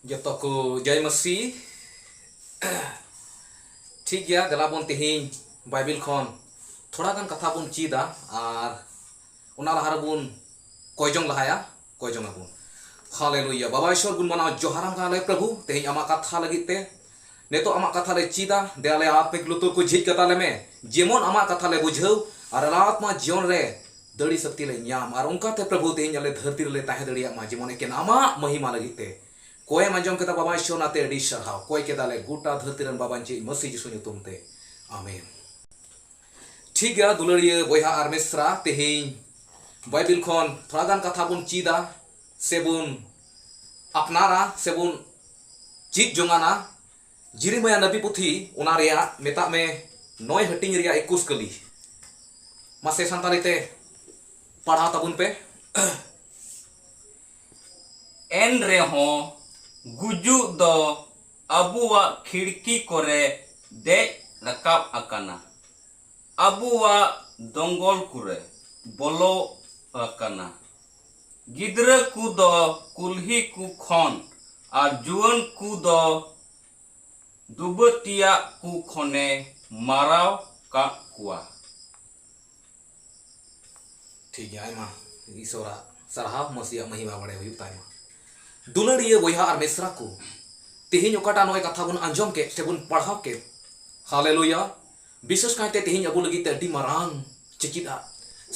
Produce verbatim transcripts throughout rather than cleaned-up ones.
ᱡᱚᱛᱚ ᱠᱚ ᱡᱚᱭ ᱢᱟᱹᱥᱤ᱾ ᱴᱷᱤᱠ ᱜᱮᱭᱟ, ᱫᱮᱞᱟ ᱵᱚᱱ ᱛᱮᱦᱮᱧ ᱵᱟᱭᱵᱮᱞ ᱠᱷᱚᱱ ᱛᱷᱚᱲᱟ ᱜᱟᱱ ᱠᱟᱛᱷᱟ ᱵᱚᱱ ᱪᱮᱫᱟ, ᱟᱨ ᱚᱱᱟ ᱞᱟᱦᱟ ᱨᱮᱵᱚᱱ ᱠᱚᱭ ᱡᱚᱝ ᱞᱟᱦᱟᱭᱟ, ᱠᱚᱭ ᱡᱚᱝ ᱟᱵᱚᱱ᱾ ᱦᱟᱞᱮᱞᱩᱭᱟ᱾ ᱵᱟᱵᱟ ᱤᱥᱣᱚᱨ, ᱵᱚᱱ ᱢᱟᱱᱟᱣ ᱡᱚᱦᱟᱨᱟᱢ ᱠᱟᱱᱟ ᱞᱮ ᱯᱨᱚᱵᱷᱩ, ᱛᱮᱦᱮᱧ ᱟᱢᱟᱜ ᱠᱟᱛᱷᱟ ᱞᱟᱹᱜᱤᱫ ᱛᱮ᱾ ᱱᱤᱛᱚᱜ ᱟᱢᱟᱜ ᱠᱟᱛᱷᱟ ᱞᱮ ᱪᱮᱫᱟ, ᱫᱮᱭᱟ ᱞᱮ ᱟᱯᱮ ᱞᱩᱛᱩᱨ ᱠᱚ ᱡᱷᱤᱡ ᱠᱟᱛᱟ ᱞᱮᱢᱮ, ᱡᱮᱢᱚᱱ ᱟᱢᱟᱜ ᱠᱟᱛᱷᱟ ᱞᱮ ᱵᱩᱡᱷᱟᱹᱣ ᱟᱨ ᱟᱞᱮ ᱟᱛᱢᱟ ᱡᱤᱭᱚᱱ ᱨᱮ ᱫᱟᱲᱮ ᱥᱚᱠᱛᱤ ᱞᱮ ᱧᱟᱢ, ᱟᱨ ᱚᱱᱠᱟᱛᱮ ᱯᱨᱚᱵᱷᱩ ᱛᱮᱦᱮᱧ ᱟᱞᱮ ᱫᱷᱟᱹᱨᱛᱤ ᱨᱮᱞᱮ ᱛᱟᱦᱮᱸ ᱫᱟᱲᱮᱭᱟᱜ ᱢᱟ, ᱡᱮᱢᱚᱱ ᱮᱠᱮᱱ ᱟᱢᱟᱜ ᱢᱚᱦᱤᱢᱟ ᱞᱟᱹᱜᱤᱫ ᱛᱮ᱾ ᱠᱚᱭᱮᱢ ᱟᱸᱡᱚᱢ ᱠᱮᱫᱟ ᱵᱟᱵᱟ ᱤᱥᱣᱚᱨ, ᱚᱱᱟᱛᱮ ᱟᱹᱰᱤ ᱥᱟᱨᱦᱟᱣ᱾ ᱠᱚᱭ ᱠᱮᱫᱟᱞᱮ ᱜᱚᱴᱟ ᱫᱷᱟᱹᱨᱛᱤ ᱨᱮᱱ ᱵᱟᱵᱟ ᱪᱮᱫ ᱢᱟᱹᱥᱤ ᱡᱤᱥᱩ ᱧᱩᱛᱩᱢ ᱛᱮ, ᱟᱢᱮᱱ᱾ ᱴᱷᱤᱠ ᱜᱮᱭᱟ ᱫᱩᱞᱟᱹᱲᱤᱭᱟᱹ ᱵᱚᱭᱦᱟ ᱟᱨ ᱢᱤᱥᱨᱟ, ᱛᱮᱦᱮᱧ ᱵᱟᱭᱵᱮᱞ ᱠᱷᱚᱱ ᱛᱷᱚᱲᱟ ᱜᱟᱱ ᱠᱟᱛᱷᱟ ᱵᱚᱱ ᱪᱮᱫᱟ, ᱥᱮᱵᱚᱱ ᱟᱯᱱᱟᱨᱟ, ᱥᱮᱵᱚᱱ ᱪᱮᱫ ᱡᱚᱝᱟᱱᱟ᱾ ᱡᱤᱨᱤᱢᱟᱭᱟ ᱱᱟᱵᱤ ᱯᱩᱛᱷᱤ, ᱚᱱᱟ ᱨᱮᱭᱟᱜ ᱢᱮᱛᱟᱜ ᱢᱮ ᱱᱚᱭ ᱦᱟᱹᱴᱤᱧ ᱨᱮᱭᱟᱜ ᱮᱠᱩᱥ ᱠᱟᱹᱞᱤ᱾ ᱢᱟᱥᱮ ᱥᱟᱱᱛᱟᱲᱤ ᱛᱮ ᱯᱟᱲᱦᱟᱣ ᱛᱟᱵᱚᱱ ᱯᱮ᱾ ᱮᱱ ᱨᱮᱦᱚᱸ ᱜᱩᱡᱩᱜ ᱫᱚ ᱟᱵᱚᱣᱟᱜ ᱠᱷᱤᱲᱠᱤ ᱠᱚᱨᱮ ᱫᱮᱡ ᱨᱟᱠᱟᱵ ᱟᱠᱟᱱᱟ, ᱟᱵᱚᱣᱟᱜ ᱫᱚᱸᱜᱚᱞ ᱠᱚᱨᱮ ᱵᱚᱞᱚ ᱟᱠᱟᱱᱟ᱾ ᱜᱤᱫᱽᱨᱟᱹ ᱠᱚ ᱫᱚ ᱠᱩᱞᱦᱤ ᱠᱚ ᱠᱷᱚᱱ ᱟᱨ ᱡᱩᱣᱟᱹᱱ ᱠᱚ ᱫᱚ ᱫᱩᱵᱟᱹᱛᱤᱭᱟᱜ ᱠᱚ ᱠᱷᱚᱱᱮ ᱢᱟᱨᱟᱣ ᱠᱟᱜ ᱠᱚᱣᱟ᱾ ᱴᱷᱤᱠ ᱜᱮᱭᱟ, ᱟᱭᱢᱟ ᱤᱥᱚᱨᱟᱜ ᱥᱟᱨᱦᱟᱣ, ᱢᱟᱹᱥᱤᱭᱟᱜ ᱢᱚᱦᱤᱢᱟ ᱵᱟᱲᱟᱭ ᱦᱩᱭᱩᱜ ᱛᱟᱭᱢᱟ᱾ ᱫᱩᱞᱟᱹᱲᱤᱭᱟᱹ ᱵᱚᱭᱦᱟ ᱟᱨ ᱢᱤᱥᱨᱟ ᱠᱚ, ᱛᱮᱦᱮᱧ ᱚᱠᱟᱴᱟᱜ ᱱᱚᱜᱼᱚᱭ ᱠᱟᱛᱷᱟ ᱵᱚᱱ ᱟᱸᱡᱚᱢ ᱠᱮᱫ ᱥᱮ ᱵᱚᱱ ᱯᱟᱲᱦᱟᱣ ᱠᱮᱫ, ᱦᱟᱞᱮᱞᱩᱭᱟ, ᱵᱤᱥᱮᱥ ᱠᱟᱭᱛᱮ ᱛᱮᱦᱮᱧ ᱟᱵᱚ ᱞᱟᱹᱜᱤᱫ ᱛᱮ ᱟᱹᱰᱤ ᱢᱟᱨᱟᱝ ᱪᱮᱪᱮᱫ ᱟᱜ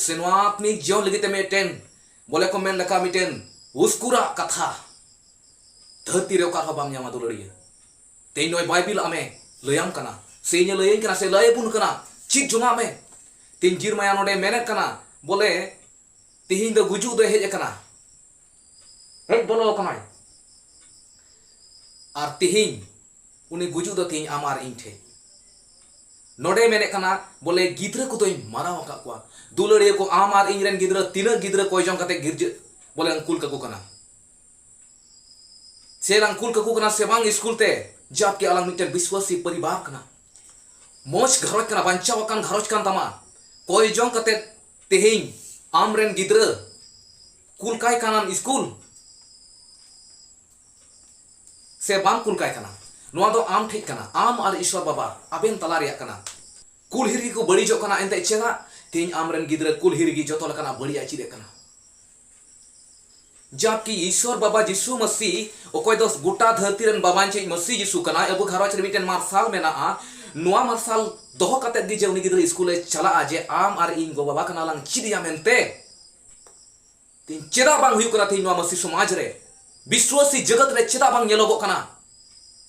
ᱥᱮ ᱱᱚᱣᱟ ᱟᱛᱢᱤᱠ ᱡᱤᱭᱚᱱ ᱞᱟᱹᱜᱤᱫ ᱛᱮ ᱢᱤᱫᱴᱮᱱ, ᱵᱚᱞᱮ ᱠᱚ ᱢᱮᱱ ᱞᱮᱠᱟ, ᱢᱤᱫᱴᱮᱱ ᱩᱥᱠᱩᱨᱟᱜ ᱠᱟᱛᱷᱟ ᱫᱷᱟᱹᱨᱛᱤ ᱨᱮ ᱚᱠᱟ ᱨᱮᱦᱚᱸ ᱵᱟᱢ ᱧᱟᱢᱟ ᱫᱩᱞᱟᱹᱲᱤᱭᱟᱹ᱾ ᱛᱮᱦᱮᱧ ᱱᱚᱜᱼᱚᱭ ᱵᱟᱭᱵᱮᱞ ᱟᱢᱮ ᱞᱟᱹᱭᱟᱢ ᱠᱟᱱᱟ, ᱥᱮ ᱤᱧᱮ ᱞᱟᱹᱭᱟᱹᱧ ᱠᱟᱱᱟ, ᱥᱮ ᱞᱟᱹᱭ ᱟᱵᱚᱱ ᱠᱟᱱᱟ, ᱪᱮᱫ ᱡᱚᱝᱟᱜ ᱢᱮ᱾ ᱛᱮᱦᱮᱧ ᱡᱤᱨᱢᱟᱭᱟ ᱱᱚᱰᱮ ᱢᱮᱱᱮᱫ ᱠᱟᱱᱟ, ᱵᱚᱞᱮ ᱛᱮᱦᱮᱧ ᱫᱚ ᱜᱩᱡᱩᱜ ᱫᱚᱭ ᱦᱮᱡ ᱟᱠᱟᱱᱟ, ᱦᱮᱡ ᱵᱚᱞᱚ ᱟᱠᱟᱱᱟᱭ᱾ ᱟᱨ ᱛᱮᱦᱮᱧ ᱩᱱᱤ ᱜᱩᱡᱩᱜ ᱫᱚ ᱛᱮᱦᱮᱧ ᱟᱢ ᱟᱨ ᱤᱧ ᱴᱷᱮᱡ᱾ ᱱᱚᱰᱮ ᱢᱮᱱᱮᱫ ᱠᱟᱱᱟ, ᱵᱚᱞᱮ ᱜᱤᱫᱽᱨᱟᱹ ᱠᱚᱫᱚᱧ ᱢᱟᱨᱟᱣ ᱟᱠᱟᱫ ᱠᱚᱣᱟ᱾ ᱫᱩᱞᱟᱹᱲᱤᱭᱟᱹ ᱠᱚ, ᱟᱢ ᱟᱨ ᱤᱧ ᱨᱮᱱ ᱜᱤᱫᱽᱨᱟᱹ, ᱛᱤᱱᱟᱹᱜ ᱜᱤᱫᱽᱨᱟᱹ ᱠᱚᱭ ᱡᱚᱝ ᱠᱟᱛᱮ ᱜᱤᱨᱡᱟᱹ ᱵᱚᱞᱮ ᱠᱩᱞ ᱠᱟᱠᱚ ᱠᱟᱱᱟ᱾ ᱥᱮ ᱞᱟᱝ ᱠᱩᱞ ᱠᱟᱠᱚ ᱠᱟᱱᱟ ᱥᱮ ᱵᱟᱝ ᱥᱠᱩᱞ ᱛᱮ, ᱡᱟᱵᱠᱤ ᱟᱞᱟᱝ ᱢᱤᱫᱴᱮᱱ ᱵᱤᱥᱣᱟᱥᱤ ᱯᱚᱨᱤᱵᱟᱨ ᱠᱟᱱᱟ᱾ ᱢᱚᱡᱽ ᱜᱷᱟᱨᱚᱸᱡᱽ ᱠᱟᱱᱟ, ᱵᱟᱧᱪᱟᱣ ᱟᱠᱟᱱ ᱜᱷᱟᱨᱚᱸᱡᱽ ᱠᱟᱱ ᱛᱟᱢᱟ᱾ ᱠᱚᱭ ᱡᱚᱝ ᱠᱟᱛᱮ ᱛᱮᱦᱮᱧ ᱟᱢ ᱨᱮᱱ ᱜᱤᱫᱽᱨᱟᱹ ᱠᱩᱞ ᱠᱟᱭ ᱠᱟᱱᱟᱢ ᱥᱠᱩᱞ᱾ ᱥᱮ ᱵᱟᱢ ᱠᱩᱞ ᱠᱟᱭ ᱠᱟᱱᱟ, ᱱᱚᱣᱟ ᱫᱚ ᱟᱢ ᱴᱷᱮᱡ ᱠᱟᱱᱟ, ᱟᱢ ᱟᱨ ᱤᱥᱚᱨ ᱵᱟᱵᱟ ᱟᱵᱮᱱ ᱛᱟᱞᱟ ᱨᱮᱭᱟᱜ ᱠᱟᱱᱟ᱾ ᱠᱩᱞᱦᱤ ᱨᱮᱜᱮ ᱠᱚ ᱵᱟᱹᱲᱤᱡᱚᱜ ᱠᱟᱱᱟ, ᱮᱱᱛᱮ ᱪᱮᱫᱟᱜ? ᱛᱮᱦᱮᱧ ᱟᱢᱨᱮᱱ ᱜᱤᱫᱽᱨᱟᱹ ᱠᱩᱞᱦᱤ ᱨᱮᱜᱮ ᱡᱚᱛᱚ ᱞᱮᱠᱟᱱᱟᱜ ᱵᱟᱹᱲᱤᱡ ᱮ ᱪᱮᱫ ᱮᱫ ᱠᱟᱱᱟ᱾ ᱡᱟᱵᱠᱤ ᱤᱥᱚᱨ ᱵᱟᱵᱟ ᱡᱤᱥᱩ ᱢᱟᱹᱥᱤ, ᱚᱠᱚᱭ ᱫᱚ ᱜᱚᱴᱟ ᱫᱷᱟᱹᱨᱛᱤ ᱨᱮᱱ ᱵᱟᱵᱟᱧ ᱪᱮᱫ ᱢᱟᱹᱥᱤ ᱡᱤᱥᱩ ᱠᱟᱱᱟᱭ, ᱟᱵᱚ ᱜᱷᱟᱨᱚᱸᱡᱽ ᱨᱮ ᱢᱤᱫᱴᱮᱱ ᱢᱟᱨᱥᱟᱞ ᱢᱮᱱᱟᱜᱼᱟ᱾ ᱱᱚᱣᱟ ᱢᱟᱨᱥᱟᱞ ᱫᱚᱦᱚ ᱠᱟᱛᱮᱫ ᱜᱮ ᱡᱮ ᱩᱱᱤ ᱜᱤᱫᱽᱨᱟᱹ ᱤᱥᱠᱩᱞᱮ ᱪᱟᱞᱟᱜᱼᱟ, ᱡᱮ ᱟᱢ ᱟᱨ ᱤᱧ ᱜᱚ ᱵᱟᱵᱟ ᱠᱟᱱᱟ ᱞᱟᱝ ᱪᱮᱫ ᱮᱭᱟ ᱢᱮᱱᱛᱮ᱾ ᱛᱮᱦᱮᱧ ᱪᱮᱫᱟᱜ ᱵᱟᱝ ᱦᱩᱭᱩᱜ ᱠᱟᱱᱟ? ᱛᱮᱦᱮᱧ ᱱᱚᱣᱟ ᱢᱟᱹᱥᱤ ᱥᱚᱢᱟᱡᱽ ᱨᱮ, ᱵᱤᱥᱣᱟᱥᱤ ᱡᱟᱜᱟᱛ ᱨᱮ ᱪᱮᱫᱟᱜ ᱵᱟᱝ ᱧᱮᱞᱚᱜᱚᱜ ᱠᱟᱱᱟ?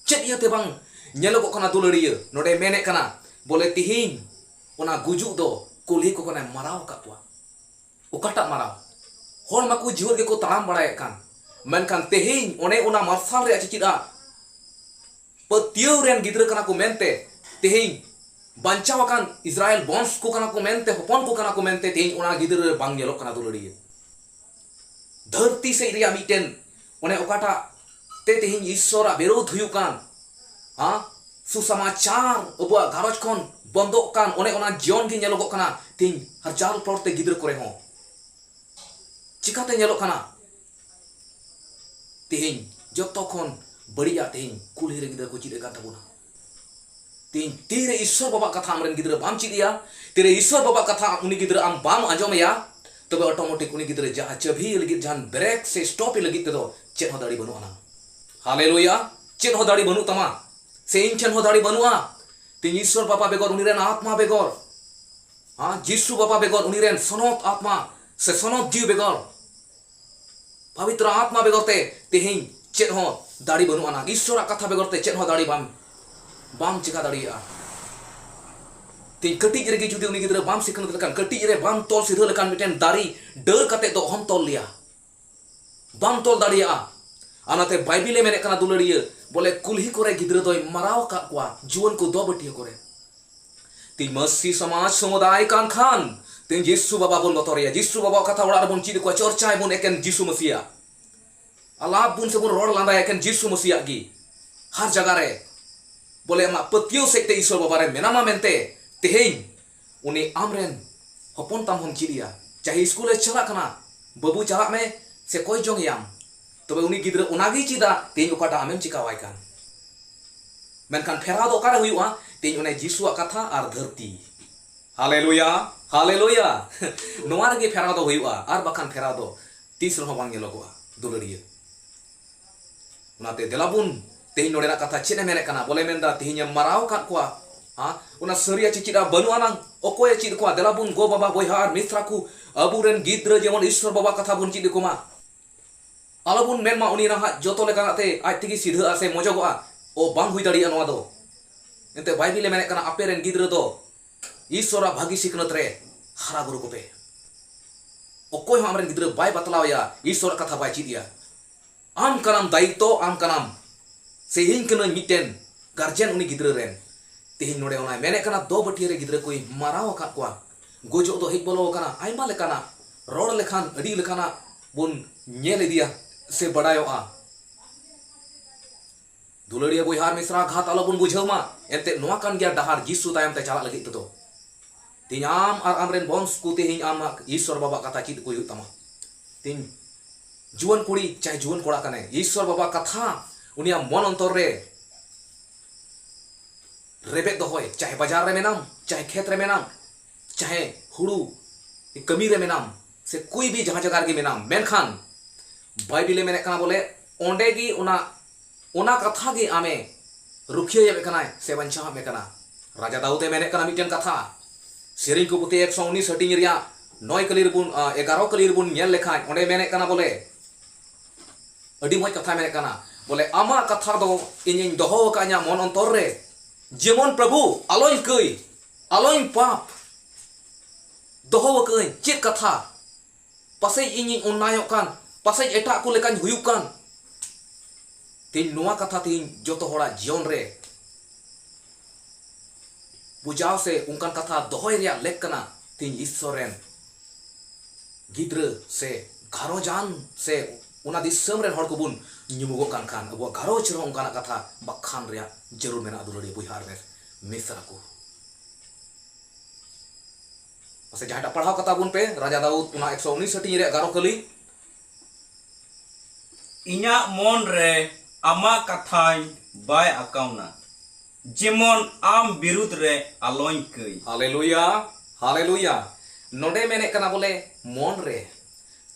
ᱪᱮᱫ ᱤᱭᱟᱹᱛᱮ ᱵᱟᱝ ᱧᱮᱞᱚᱜᱚᱜ ᱠᱟᱱᱟ ᱫᱩᱞᱟᱹᱲᱤᱭᱟᱹ? ᱱᱚᱰᱮ ᱢᱮᱱᱮᱫ ᱠᱟᱱᱟ ᱵᱚᱞᱮ ᱛᱮᱦᱮᱧ ᱚᱱᱟ ᱜᱩᱡᱩᱜ ᱫᱚ ᱠᱩᱞᱦᱤ ᱠᱚ ᱠᱷᱚᱱᱮ ᱢᱟᱨᱟᱣ ᱟᱠᱟᱫ ᱠᱚᱣᱟ᱾ ᱚᱠᱟᱴᱟᱜ ᱢᱟᱨᱟᱣ? ᱦᱚᱲ ᱢᱟᱠᱚ ᱡᱤᱭᱚᱱ ᱜᱮᱠᱚ ᱛᱟᱲᱟᱢ ᱵᱟᱲᱟᱭᱮᱫ ᱠᱟᱱ, ᱢᱮᱱᱠᱷᱟᱱ ᱛᱮᱦᱮᱧ ᱚᱱᱮ ᱚᱱᱟ ᱢᱟᱨᱥᱟᱞ ᱨᱮᱭᱟᱜ ᱪᱮᱪᱮᱫᱟᱜ ᱯᱟᱹᱛᱭᱟᱹᱣ ᱨᱮᱱ ᱜᱤᱫᱽᱨᱟᱹ ᱠᱟᱱᱟ ᱠᱚ ᱢᱮᱱᱛᱮ, ᱛᱮᱦᱮᱧ ᱵᱟᱧᱪᱟᱣ ᱟᱠᱟᱱ ᱤᱥᱨᱟᱭᱮᱞ ᱵᱚᱝᱥ ᱠᱚ ᱠᱟᱱᱟ ᱠᱚ ᱢᱮᱱᱛᱮ, ᱦᱚᱯᱚᱱ ᱠᱚ ᱠᱟᱱᱟ ᱠᱚ ᱢᱮᱱᱛᱮ, ᱛᱮᱦᱮᱧ ᱚᱱᱟ ᱜᱤᱫᱽᱨᱟᱹ ᱨᱮ ᱵᱟᱝ ᱧᱮᱞᱚᱜ ᱠᱟᱱᱟ ᱫᱩᱞᱟᱹᱲᱤᱭᱟᱹ᱾ ᱫᱷᱟᱹᱨᱛᱤ ᱥᱮᱫ ᱨᱮᱭᱟᱜ ᱢᱤᱫᱴᱮᱱ, ᱚᱱᱮ ᱚᱠᱟᱴᱟᱜ ᱛᱮ ᱛᱮᱦᱮᱧ ᱤᱥᱥᱚᱨᱟᱜ ᱵᱤᱨᱳᱫᱷ ᱦᱩᱭᱩᱜ ᱠᱟᱱ, ᱦᱟ, ᱥᱩᱥᱟᱢᱟᱪᱟᱨ ᱟᱵᱚᱣᱟᱜ ᱜᱷᱟᱨᱚᱸᱡᱽ ᱠᱷᱚᱱ ᱵᱚᱱᱫᱚᱜ ᱠᱟᱱ, ᱚᱱᱮ ᱚᱱᱟ ᱡᱤᱭᱚᱱ ᱜᱮ ᱧᱮᱞᱚᱜᱚᱜ ᱠᱟᱱᱟ ᱛᱮᱦᱮᱧ ᱦᱟᱡᱟᱨ ᱯᱚᱨ ᱛᱮ ᱜᱤᱫᱽᱨᱟᱹ ᱠᱚᱨᱮ ᱦᱚᱸ᱾ ᱪᱤᱠᱟᱛᱮ ᱧᱮᱞᱚᱜ ᱠᱟᱱᱟ? ᱛᱮᱦᱮᱧ ᱡᱚᱛᱚ ᱠᱷᱚᱱ ᱵᱟᱹᱲᱤᱡᱟᱜ ᱛᱮᱦᱮᱧ ᱠᱩᱞᱦᱤ ᱨᱮ ᱜᱤᱫᱽᱨᱟᱹ ᱠᱚ ᱪᱮᱫ ᱮᱫ ᱠᱟᱱ ᱛᱟᱵᱚᱱᱟ᱾ ᱛᱮᱦᱮᱧ ᱛᱤᱨᱮ ᱤᱥᱥᱚᱨ ᱵᱟᱵᱟᱣᱟᱜ ᱠᱟᱛᱷᱟ ᱟᱢᱨᱮᱱ ᱜᱤᱫᱽᱨᱟᱹ ᱵᱟᱢ ᱪᱮᱫ ᱮᱭᱟ, ᱛᱤᱨᱮ ᱤᱥᱥᱚᱨ ᱵᱟᱵᱟᱣᱟᱜ ᱠᱟᱛᱷᱟ ᱩᱱᱤ ᱜᱤᱫᱽᱨᱟᱹ ᱟᱢ ᱵᱟᱢ ᱟᱸᱡᱚᱢ ᱮᱭᱟ, ᱛᱚᱵᱮ ᱚᱴᱳᱢᱮᱴᱤᱠ ᱩᱱᱤ ᱜᱤᱫᱽᱨᱟᱹ ᱡᱟᱦᱟᱸ ᱪᱟᱹᱵᱷᱤ ᱞᱟᱹᱜᱤᱫ, ᱡᱟᱦᱟᱸ ᱵᱨᱮᱠ ᱥᱮ ᱥᱴᱚᱯ ᱞᱟᱹᱜᱤᱫ ᱛᱮᱫᱚ ᱪᱮᱫ ᱦᱚᱸ ᱫᱟᱲᱮ ᱵᱟᱹᱱᱩᱜ ᱟᱱᱟ᱾ ᱦᱟᱞᱮᱞᱩᱭᱟ! ᱪᱮᱫ ᱦᱚᱸ ᱫᱟᱲᱮ ᱵᱟᱹᱱᱩᱜ ᱛᱟᱢᱟ, ᱥᱮ ᱤᱧ ᱴᱷᱮᱱ ᱦᱚᱸ ᱫᱟᱲᱮ ᱵᱟᱹᱱᱩᱜᱼᱟ᱾ ᱛᱮᱦᱮᱧ ᱤᱥᱥᱚᱨ ᱵᱟᱵᱟ ᱵᱮᱜᱚᱨ, ᱩᱱᱤ ᱨᱮᱱ ᱟᱛᱢᱟ ᱵᱮᱜᱚᱨ, ᱦᱮᱸ, ᱡᱤᱥᱩ ᱵᱟᱵᱟ ᱵᱮᱜᱚᱨ, ᱩᱱᱤ ᱨᱮᱱ ᱥᱚᱱᱚᱛ ᱟᱛᱢᱟ ᱥᱮ ᱥᱚᱱᱚᱛ ᱡᱤᱣᱤ ᱵᱮᱜᱚᱨ, ᱯᱚᱵᱤᱛᱨᱚ ᱟᱛᱢᱟ ᱵᱮᱜᱚᱨ ᱛᱮ ᱛᱮᱦᱮᱧ ᱪᱮᱫ ᱦᱚᱸ ᱫᱟᱲᱮ ᱵᱟᱹᱱᱩᱜ ᱟᱱᱟ᱾ ᱤᱥᱥᱚᱨᱟᱜ ᱠᱟᱛᱷᱟ ᱵᱮᱜᱚᱨ ᱛᱮ ᱪᱮᱫ ᱦᱚᱸ ᱫᱟᱲᱮ ᱵᱟᱢ, ᱵᱟᱢ ᱪᱮᱠᱟ ᱫᱟᱲᱮᱭᱟᱜᱼᱟ᱾ ᱛᱮᱦᱮᱧ ᱠᱟᱹᱴᱤᱡ ᱨᱮᱜᱮ ᱡᱩᱫᱤ ᱩᱱᱤ ᱜᱤᱫᱽᱨᱟᱹ ᱵᱟᱢ ᱥᱤᱠᱷᱱᱟᱹᱛ ᱞᱮᱠᱷᱟᱱ, ᱠᱟᱹᱴᱤᱡ ᱨᱮ ᱵᱟᱢ ᱛᱚᱞ ᱥᱤᱫᱷᱟᱹ ᱞᱮᱠᱷᱟᱱ, ᱢᱤᱫᱴᱮᱱ ᱫᱟᱨᱮ ᱰᱟᱹᱨ ᱠᱟᱛᱮ ᱫᱚ ᱚᱦᱚᱢ ᱛᱚᱞ ᱞᱮᱭᱟ, ᱵᱟᱢ ᱛᱚᱞ ᱫᱟᱲᱮᱭᱟᱜᱼᱟ᱾ ᱟᱨ ᱚᱱᱟᱛᱮ ᱵᱟᱭᱵᱮᱞᱮ ᱢᱮᱱᱮᱫ ᱠᱟᱱᱟ ᱫᱩᱞᱟᱹᱲᱤᱭᱟᱹ, ᱵᱚᱞᱮ ᱠᱩᱞᱦᱤ ᱠᱚᱨᱮ ᱜᱤᱫᱽᱨᱟᱹ ᱫᱚᱭ ᱢᱟᱨᱟᱣ ᱟᱠᱟᱫ ᱠᱚᱣᱟ, ᱡᱩᱣᱟᱹᱱ ᱠᱚ ᱫᱚ ᱵᱟᱹᱴᱤᱭᱟᱹ ᱠᱚᱨᱮ᱾ ᱛᱮᱦᱮᱧ ᱢᱟᱹᱥᱤ ᱥᱚᱢᱟᱡᱽ ᱥᱚᱢᱩᱫᱟᱭ ᱠᱟᱱ ᱠᱷᱟᱱ, ᱛᱮᱦᱮᱧ ᱡᱤᱥᱩ ᱵᱟᱵᱟ ᱵᱚᱱ ᱵᱚᱛᱚᱨᱮᱭᱟ᱾ ᱡᱤᱥᱩ ᱵᱟᱵᱟᱣᱟᱜ ᱠᱟᱛᱷᱟ ᱚᱲᱟᱜ ᱨᱮᱵᱚᱱ ᱪᱮᱫ ᱟᱠᱚᱣᱟ, ᱪᱚᱨᱪᱟᱭᱵᱚᱱ ᱮᱠᱮᱱ ᱡᱤᱥᱩ ᱢᱟᱹᱥᱤᱭᱟᱜ᱾ ᱟᱞᱟᱯ ᱵᱚᱱ ᱥᱮᱵᱚᱱ ᱨᱚᱲ ᱞᱟᱸᱫᱟᱭᱟ ᱮᱠᱮᱱ ᱡᱤᱥᱩ ᱢᱟᱹᱥᱤᱭᱟᱜ ᱜᱮ᱾ ᱦᱟᱨ ᱡᱟᱭᱜᱟ ᱨᱮ ᱵᱚᱞᱮ ᱟᱢᱟᱜ ᱯᱟᱹᱛᱭᱟᱹᱣ ᱥᱮᱫ ᱛᱮ ᱤᱥᱚᱨ ᱵᱟᱵᱟ ᱨᱮ ᱢᱮᱱᱟᱢᱟ ᱢᱮᱱᱛᱮ, ᱛᱮᱦᱮᱧ ᱩᱱᱤ ᱟᱢᱨᱮᱱ ᱦᱚᱯᱚᱱ ᱛᱟᱢ ᱦᱚᱸᱢ ᱪᱮᱫ ᱮᱭᱟ᱾ ᱪᱟᱦᱮ ᱤᱥᱠᱩᱞᱮ ᱪᱟᱞᱟᱜ ᱠᱟᱱᱟ, ᱵᱟᱹᱵᱩ ᱪᱟᱞᱟᱜ ᱢᱮ, ᱥᱮ ᱠᱚᱭ ᱡᱚᱝ ᱮᱭᱟᱢ, ᱛᱚᱵᱮ ᱩᱱᱤ ᱜᱤᱫᱽᱨᱟᱹ ᱚᱱᱟᱜᱮᱭ ᱪᱮᱫᱟ, ᱛᱮᱦᱮᱧ ᱚᱠᱟᱴᱟᱜ ᱟᱢᱮᱢ ᱪᱤᱠᱟᱹᱣᱟᱭ ᱠᱟᱱ᱾ ᱢᱮᱱᱠᱷᱟᱱ ᱯᱷᱮᱨᱟᱣ ᱫᱚ ᱚᱠᱟᱨᱮ ᱦᱩᱭᱩᱜᱼᱟ? ᱛᱮᱦᱮᱧ ᱚᱱᱮ ᱡᱤᱥᱩᱣᱟᱜ ᱠᱟᱛᱷᱟ ᱟᱨ ᱫᱷᱟᱹᱨᱛᱤ᱾ ᱦᱟᱞᱮᱞᱩᱭᱟ, ᱦᱟᱞᱮᱞᱩᱭᱟ᱾ ᱱᱚᱣᱟ ᱨᱮᱜᱮ ᱯᱷᱮᱨᱟᱣ ᱫᱚ ᱦᱩᱭᱩᱜᱼᱟ, ᱟᱨ ᱵᱟᱠᱷᱟᱱ ᱯᱷᱮᱨᱟᱣ ᱫᱚ ᱛᱤᱥ ᱨᱮᱦᱚᱸ ᱵᱟᱝ ᱧᱮᱞᱚᱜᱚᱜᱼᱟ, ᱫᱩᱞᱟᱹᱲᱤᱭᱟᱹ᱾ ᱚᱱᱟᱛᱮ ᱫᱮᱞᱟ ᱵᱚᱱ, ᱛᱮᱦᱮᱧ ᱱᱚᱰᱮᱱᱟᱜ ᱠᱟᱛᱷᱟ ᱪᱮᱫ ᱮ ᱢᱮᱱᱮᱫ ᱠᱟᱱᱟ? ᱵᱚᱞᱮ ᱢᱮᱱᱫᱟ, ᱛᱮᱦᱮᱧ ᱮᱢ ᱢᱟᱨᱟᱣ ᱟᱠᱟᱫ ᱠᱚᱣᱟ᱾ ᱦᱟ? ᱚᱱᱟ ᱥᱟᱹᱨᱤᱭᱟᱜ ᱪᱮᱪᱮᱫ ᱟᱨ ᱵᱟᱹᱱᱩᱜ ᱟᱱᱟᱝ᱾ ᱚᱠᱚᱭᱮ ᱪᱮᱫ ᱠᱚᱣᱟ? ᱫᱮᱞᱟ ᱵᱚᱱ, ᱜᱚ ᱵᱟᱵᱟ, ᱵᱚᱭᱦᱟ ᱟᱨ ᱢᱤᱥᱨᱟ ᱠᱚ, ᱟᱵᱚᱨᱮᱱ ᱜᱤᱫᱽᱨᱟᱹ ᱡᱮᱢᱚᱱ ᱤᱥᱥᱚᱨ ᱵᱟᱵᱟ ᱠᱟᱛᱷᱟ ᱵᱚᱱ ᱪᱮᱫ ᱟᱠᱚ ᱢᱟ᱾ ᱟᱞᱚᱵᱚᱱ ᱢᱮᱱ ᱢᱟ, ᱩᱱᱤ ᱱᱟᱦᱟᱜ ᱡᱚᱛᱚ ᱞᱮᱠᱟᱱᱟᱜ ᱛᱮ ᱟᱡ ᱛᱮᱜᱮ ᱥᱤᱫᱷᱟᱹᱜᱼᱟ ᱥᱮ ᱢᱚᱡᱚᱜᱚᱜᱼᱟ᱾ ᱚ, ᱵᱟᱝ ᱦᱩᱭ ᱫᱟᱲᱮᱭᱟᱜᱼᱟ ᱱᱚᱣᱟ ᱫᱚ᱾ ᱮᱱᱛᱮ ᱵᱟᱭᱵᱤᱞ ᱮ ᱢᱮᱱᱮᱫ ᱠᱟᱱᱟ, ᱟᱯᱮ ᱨᱮᱱ ᱜᱤᱫᱽᱨᱟᱹ ᱫᱚ ᱤᱥᱥᱚᱨᱟᱜ ᱵᱷᱟᱹᱜᱤ ᱥᱤᱠᱷᱱᱟᱹᱛ ᱨᱮ ᱦᱟᱨᱟ ᱵᱩᱨᱩ ᱠᱚᱯᱮ᱾ ᱚᱠᱚᱭ ᱦᱚᱸ ᱟᱢᱨᱮᱱ ᱜᱤᱫᱽᱨᱟᱹ ᱵᱟᱭ ᱵᱟᱛᱞᱟᱣ ᱮᱭᱟ, ᱤᱥᱥᱚᱨᱟᱜ ᱠᱟᱛᱷᱟ ᱵᱟᱭ ᱪᱮᱫ ᱮᱭᱟ᱾ ᱟᱢ ᱠᱟᱱᱟᱢ ᱫᱟᱭᱤᱛᱛᱚ, ᱟᱢ ᱠᱟᱱᱟᱢ, ᱥᱮ ᱤᱧ ᱠᱟᱹᱱᱟᱹᱧ ᱢᱤᱫᱴᱮᱱ ᱜᱟᱨᱡᱮᱱ ᱩᱱᱤ ᱜᱤᱫᱽᱨᱟᱹ ᱨᱮᱱ᱾ ᱛᱮᱦᱮᱧ ᱱᱚᱰᱮ ᱚᱱᱟᱭ ᱢᱮᱱᱮᱫ ᱠᱟᱱᱟ, ᱫᱚ ᱵᱟᱹᱴᱤᱭᱟᱹ ᱨᱮ ᱜᱤᱫᱽᱨᱟᱹ ᱠᱚᱭ ᱢᱟᱨᱟᱣ ᱟᱠᱟᱫ ᱠᱚᱣᱟ᱾ ᱜᱚᱡᱚᱜ ᱫᱚ ᱦᱮᱡ ᱵᱚᱞᱚ ᱟᱠᱟᱱᱟ, ᱟᱭᱢᱟ ᱞᱮᱠᱟᱱᱟᱜ, ᱨᱚᱲ ᱞᱮᱠᱷᱟᱱ ᱟᱹᱰᱤ ᱞᱮᱠᱟᱱᱟᱜ ᱵᱚᱱ ᱧᱮᱞ ᱤᱫᱤᱭᱟ ᱥᱮ ᱵᱟᱰᱟᱭᱚᱜᱼᱟ᱾ ᱫᱩᱞᱟᱹᱲᱤᱭᱟᱹ ᱵᱚᱭᱦᱟ ᱟᱨ ᱢᱤᱥᱨᱟ, ᱜᱷᱟᱛ ᱟᱞᱚᱵᱚᱱ ᱵᱩᱡᱷᱟᱹᱣ ᱢᱟ᱾ ᱮᱱᱛᱮᱫ ᱱᱚᱣᱟ ᱠᱟᱱ ᱜᱮᱭᱟ ᱰᱟᱦᱟᱨ ᱡᱤᱥᱩ ᱛᱟᱭᱚᱢ ᱛᱮ ᱪᱟᱞᱟᱜ ᱞᱟᱹᱜᱤᱫ ᱛᱮᱫᱚ᱾ ᱛᱮᱦᱮᱧ ᱟᱢ ᱟᱨ ᱟᱢᱨᱮᱱ ᱵᱚᱝᱥ ᱠᱚ ᱛᱮᱦᱮᱧ ᱟᱢᱟᱜ ᱤᱥᱥᱚᱨ ᱵᱟᱵᱟ ᱠᱟᱛᱷᱟ ᱪᱮᱫ ᱠᱚ ᱦᱩᱭᱩᱜ ᱛᱟᱢᱟ᱾ ᱛᱮᱦᱮᱧ ᱡᱩᱣᱟᱹᱱ ᱠᱩᱲᱤ ᱪᱟᱦᱮ ᱡᱩᱣᱟᱹᱱ ᱠᱚᱲᱟ ᱠᱟᱱᱟᱭ, ᱤᱥᱥᱚᱨ ᱵᱟᱵᱟ ᱠᱟᱛᱷᱟ ᱩᱱᱤᱭᱟᱜ ᱢᱚᱱ ᱚᱱᱛᱚᱨ ᱨᱮ ᱨᱮᱵᱮᱫ ᱫᱚᱦᱚᱭ, ᱪᱟᱦᱮ ᱵᱟᱡᱟᱨ ᱨᱮ ᱢᱮᱱᱟᱢ, ᱪᱟᱦᱮ ᱠᱷᱮᱛ ᱨᱮ ᱢᱮᱱᱟᱢ, ᱪᱟᱦᱮ ᱦᱩᱲᱩ ᱠᱟᱹᱢᱤ ᱨᱮ ᱢᱮᱱᱟᱢ, ᱥᱮ ᱠᱩᱭ ᱵᱤ ᱡᱟᱦᱟᱸ ᱡᱟᱭᱜᱟ ᱨᱮᱜᱮ ᱢᱮᱱᱟᱢ, ᱢᱮᱱᱠᱷᱟᱱ ᱵᱟᱭᱵᱤᱞᱮ ᱢᱮᱱᱮᱫ ᱠᱟᱱᱟ ᱵᱚᱞᱮ ᱚᱸᱰᱮ ᱜᱮ ᱚᱱᱟ, ᱚᱱᱟ ᱠᱟᱛᱷᱟ ᱜᱮ ᱟᱢᱮ ᱨᱩᱠᱷᱤᱭᱟᱹ ᱮᱢᱮᱫ ᱠᱟᱱᱟᱭ ᱥᱮ ᱵᱟᱧᱪᱟᱣ ᱮᱢᱮᱫ ᱠᱟᱱᱟ᱾ ᱨᱟᱡᱟ ᱫᱟᱣᱩᱫ ᱮ ᱢᱮᱱᱮᱫ ᱠᱟᱱᱟ ᱢᱤᱫᱴᱮᱱ ᱠᱟᱛᱷᱟ, ᱥᱮᱨᱮᱧ ᱠᱚ ᱯᱩᱛᱷᱤ ᱮᱠᱥᱚ ᱩᱱᱤᱥ ᱦᱟᱹᱴᱤᱧ ᱨᱮᱭᱟᱜ ᱱᱚᱭ ᱠᱟᱹᱞᱤ ᱨᱮᱵᱚᱱ, ᱟ, ᱮᱜᱟᱨᱚ ᱠᱟᱹᱞᱤ ᱨᱮᱵᱚᱱ ᱧᱮᱞ ᱞᱮᱠᱷᱟᱱ ᱚᱸᱰᱮ ᱢᱮᱱᱮᱫ ᱠᱟᱱᱟ ᱵᱚᱞᱮ, ᱟᱹᱰᱤ ᱢᱚᱡᱽ ᱠᱟᱛᱷᱟᱭ ᱢᱮᱱᱮᱫ ᱠᱟᱱᱟ ᱵᱚᱞᱮ, ᱟᱢᱟᱜ ᱠᱟᱛᱷᱟ ᱫᱚ ᱤᱧᱤᱧ ᱫᱚᱦᱚ ᱟᱠᱟᱫ ᱤᱧᱟᱹᱜ ᱢᱚᱱ ᱚᱱᱛᱚᱨ ᱨᱮ, ᱡᱮᱢᱚᱱ ᱯᱨᱚᱵᱷᱩ ᱟᱞᱚᱧ ᱠᱟᱹᱭ, ᱟᱞᱚᱧ ᱯᱟᱯ, ᱫᱚᱦᱚ ᱟᱠᱟᱫᱟᱹᱧ ᱪᱮᱫ ᱠᱟᱛᱷᱟ? ᱯᱟᱥᱮᱡ ᱤᱧᱤᱧ ᱚᱱᱱᱟᱭᱚᱜ ᱠᱟᱱ, ᱯᱟᱥᱮᱡ ᱮᱴᱟᱜ ᱠᱚ ᱞᱮᱠᱟᱧ ᱦᱩᱭᱩᱜ ᱠᱟᱱ᱾ ᱛᱮᱦᱮᱧ ᱱᱚᱣᱟ ᱠᱟᱛᱷᱟ ᱛᱮᱦᱮᱧ ᱡᱚᱛᱚ ᱦᱚᱲᱟᱜ ᱡᱤᱭᱚᱱ ᱨᱮ ᱵᱩᱡᱷᱟᱹᱣ ᱥᱮ ᱚᱱᱠᱟᱱ ᱠᱟᱛᱷᱟ ᱫᱚᱦᱚᱭ ᱨᱮᱭᱟᱜ ᱞᱮᱠ ᱠᱟᱱᱟ᱾ ᱛᱮᱦᱮᱧ ᱤᱥᱥᱚᱨ ᱨᱮᱱ ᱜᱤᱫᱽᱨᱟᱹ ᱥᱮ ᱜᱷᱟᱨᱚᱸᱡᱟᱱ ᱥᱮ ᱚᱱᱟ ᱫᱤᱥᱚᱢ ᱨᱮᱱ ᱦᱚᱲ ᱠᱚᱵᱚᱱ ᱧᱩᱢᱩᱜᱚᱜ ᱠᱟᱱ ᱠᱷᱟᱱ, ᱟᱵᱚᱣᱟᱜ ᱜᱷᱟᱨᱚᱸᱡᱽ ᱨᱮᱦᱚᱸ ᱚᱱᱠᱟᱱᱟᱜ ᱠᱟᱛᱷᱟ ᱵᱟᱠᱷᱟᱱ ᱨᱮᱭᱟᱜ ᱡᱟᱹᱨᱩᱲ ᱢᱮᱱᱟᱜᱼᱟ, ᱫᱩᱞᱟᱹᱲᱤᱭᱟᱹ ᱵᱚᱭᱦᱟ ᱟᱨ ᱢᱤᱥᱨᱟ ᱠᱚ᱾ ᱢᱟᱥᱮ ᱡᱟᱦᱟᱸᱴᱟᱜ ᱯᱟᱲᱦᱟᱣ ᱠᱟᱛᱟ ᱵᱚᱱ ᱯᱮ, ᱨᱟᱡᱟ ᱫᱟᱣᱩᱫ, ᱚᱱᱟ ᱮᱠᱥᱚ ᱩᱱᱤᱥ ᱦᱟᱹᱴᱤᱧ ᱨᱮᱭᱟᱜ ᱮᱜᱟᱨᱚ ᱠᱟᱹᱞᱤ᱾ ᱤᱧᱟᱜ ᱢᱚᱱ ᱨᱮ ᱟᱢᱟᱜ ᱠᱟᱛᱷᱟᱧ ᱵᱟᱭ ᱟᱠᱟᱣᱱᱟ, ᱡᱮᱢᱚᱱ ᱟᱢ ᱵᱤᱨᱩᱫᱷ ᱨᱮ ᱟᱞᱚᱧ ᱠᱟᱹᱭ᱾ ᱦᱟᱞᱮᱞᱩᱭᱟ, ᱦᱟᱞᱮᱞᱩᱭᱟ᱾ ᱱᱚᱰᱮ ᱢᱮᱱᱮᱫ ᱠᱟᱱᱟ ᱵᱚᱞᱮ ᱢᱚᱱ ᱨᱮ᱾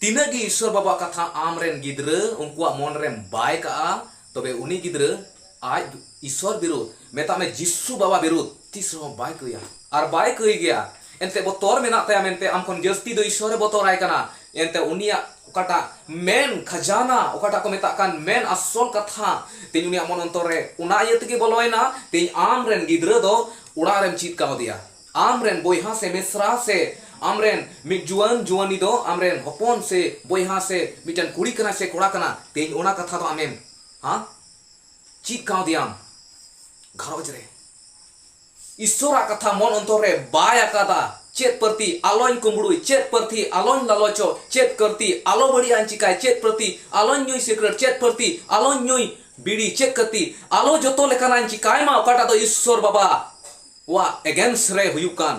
ᱛᱤᱱᱟᱹᱜ ᱜᱮ ᱤᱥᱥᱚᱨ ᱵᱟᱵᱟᱣᱟᱜ ᱠᱟᱛᱷᱟ ᱟᱢ ᱨᱮᱱ ᱜᱤᱫᱽᱨᱟᱹ ᱩᱱᱠᱩᱣᱟᱜ ᱢᱚᱱ ᱨᱮᱢ ᱵᱟᱭ ᱠᱟᱜᱼᱟ, ᱛᱚᱵᱮ ᱩᱱᱤ ᱜᱤᱫᱽᱨᱟᱹ ᱟᱡ ᱤᱥᱥᱚᱨ ᱵᱤᱨᱩᱫᱷ, ᱢᱮᱛᱟᱜ ᱢᱮ ᱡᱤᱥᱩ ᱵᱟᱵᱟ ᱵᱤᱨᱩᱫᱷ, ᱛᱤᱥ ᱨᱮᱦᱚᱸ ᱵᱟᱭ ᱠᱟᱹᱭᱟ᱾ ᱟᱨ ᱵᱟᱭ ᱠᱟᱹᱭ ᱜᱮᱭᱟ᱾ ᱮᱱᱛᱮ ᱵᱚᱛᱚᱨ ᱢᱮᱱᱟᱜ ᱛᱟᱭᱟ ᱢᱮᱱᱛᱮ, ᱟᱢ ᱠᱷᱚᱱ ᱡᱟᱹᱥᱛᱤ ᱫᱚ ᱤᱥᱥᱚᱨᱮ ᱵᱚᱛᱚᱨᱟᱭ ᱠᱟᱱᱟ᱾ ᱮᱱᱛᱮ ᱩᱱᱤᱭᱟᱜ ᱚᱠᱟᱴᱟᱜ ᱢᱮᱱ ᱠᱷᱟᱡᱟᱱᱟ, ᱚᱠᱟᱴᱟᱜ ᱠᱚ ᱢᱮᱛᱟᱜ ᱠᱟᱱ ᱢᱮᱱ ᱟᱥᱚᱞ ᱠᱟᱛᱷᱟ, ᱛᱮᱦᱮᱧ ᱩᱱᱤᱭᱟᱜ ᱢᱚᱱ ᱚᱱᱛᱚᱨ ᱨᱮ ᱚᱱᱟ ᱤᱭᱟᱹ ᱛᱮᱜᱮ ᱵᱚᱞᱚᱭᱮᱱᱟ᱾ ᱛᱮᱦᱮᱧ ᱟᱢ ᱨᱮᱱ ᱜᱤᱫᱽᱨᱟᱹ ᱫᱚ ᱚᱲᱟᱜ ᱨᱮᱢ ᱪᱮᱫ ᱠᱟᱣᱫᱮᱭᱟ, ᱟᱢ ᱨᱮᱱ ᱵᱚᱭᱦᱟ ᱥᱮ ᱢᱤᱥᱨᱟ ᱥᱮ ᱟᱢ ᱨᱮᱱ ᱢᱤᱫ ᱡᱩᱣᱟᱹᱱ ᱡᱩᱣᱟᱹᱱᱤ ᱫᱚ ᱟᱢ ᱨᱮᱱ ᱦᱚᱯᱚᱱ ᱥᱮ ᱵᱚᱭᱦᱟ ᱥᱮ ᱢᱤᱫᱴᱮᱱ ᱠᱩᱲᱤ ᱠᱟᱱᱟᱭ ᱥᱮ ᱠᱚᱲᱟ ᱠᱟᱱᱟ, ᱛᱮᱦᱮᱧ ᱚᱱᱟ ᱠᱟᱛᱷᱟ ᱫᱚ ᱟᱢᱮᱢ, ᱦᱟ? ᱪᱮᱫ ᱠᱟᱣᱫᱮᱭᱟᱢ ᱜᱷᱟᱨᱚᱸᱡᱽ ᱨᱮ᱾ ᱤᱥᱥᱚᱨᱟᱜ ᱠᱟᱛᱷᱟ ᱢᱚᱱ ᱚᱱᱛᱚᱨ ᱨᱮ ᱵᱟᱭ ᱟᱠᱟᱫᱟ᱾ ᱪᱮᱫ ᱯᱨᱚᱛᱤ ᱟᱞᱚᱧ ᱠᱩᱢᱵᱽᱲᱩᱭ, ᱪᱮᱫ ᱯᱨᱚᱛᱤ ᱟᱞᱚᱧ ᱞᱟᱞᱚᱪᱚᱜ, ᱪᱮᱫ ᱯᱨᱚᱛᱤ ᱟᱞᱚ ᱵᱟᱹᱲᱤᱡᱟᱜ ᱤᱧ ᱪᱤᱠᱟᱭ, ᱪᱮᱫ ᱯᱨᱚᱛᱤ ᱟᱞᱚᱧ ᱧᱩᱭ ᱥᱤᱠᱨᱮᱴ, ᱪᱮᱫ ᱯᱨᱚᱛᱤ ᱟᱞᱚᱧ ᱧᱩᱭ ᱵᱤᱲᱤ, ᱪᱮᱫ ᱯᱨᱚᱛᱤ ᱟᱞᱚ ᱡᱚᱛᱚ ᱞᱮᱠᱟᱱᱟᱜ ᱤᱧ ᱪᱤᱠᱟᱭ ᱢᱟ, ᱚᱠᱟᱴᱟᱜ ᱫᱚ ᱤᱥᱥᱚᱨ ᱵᱟᱵᱟ ᱣᱟᱜ against ᱨᱮ ᱦᱩᱭᱩᱜ ᱠᱟᱱ᱾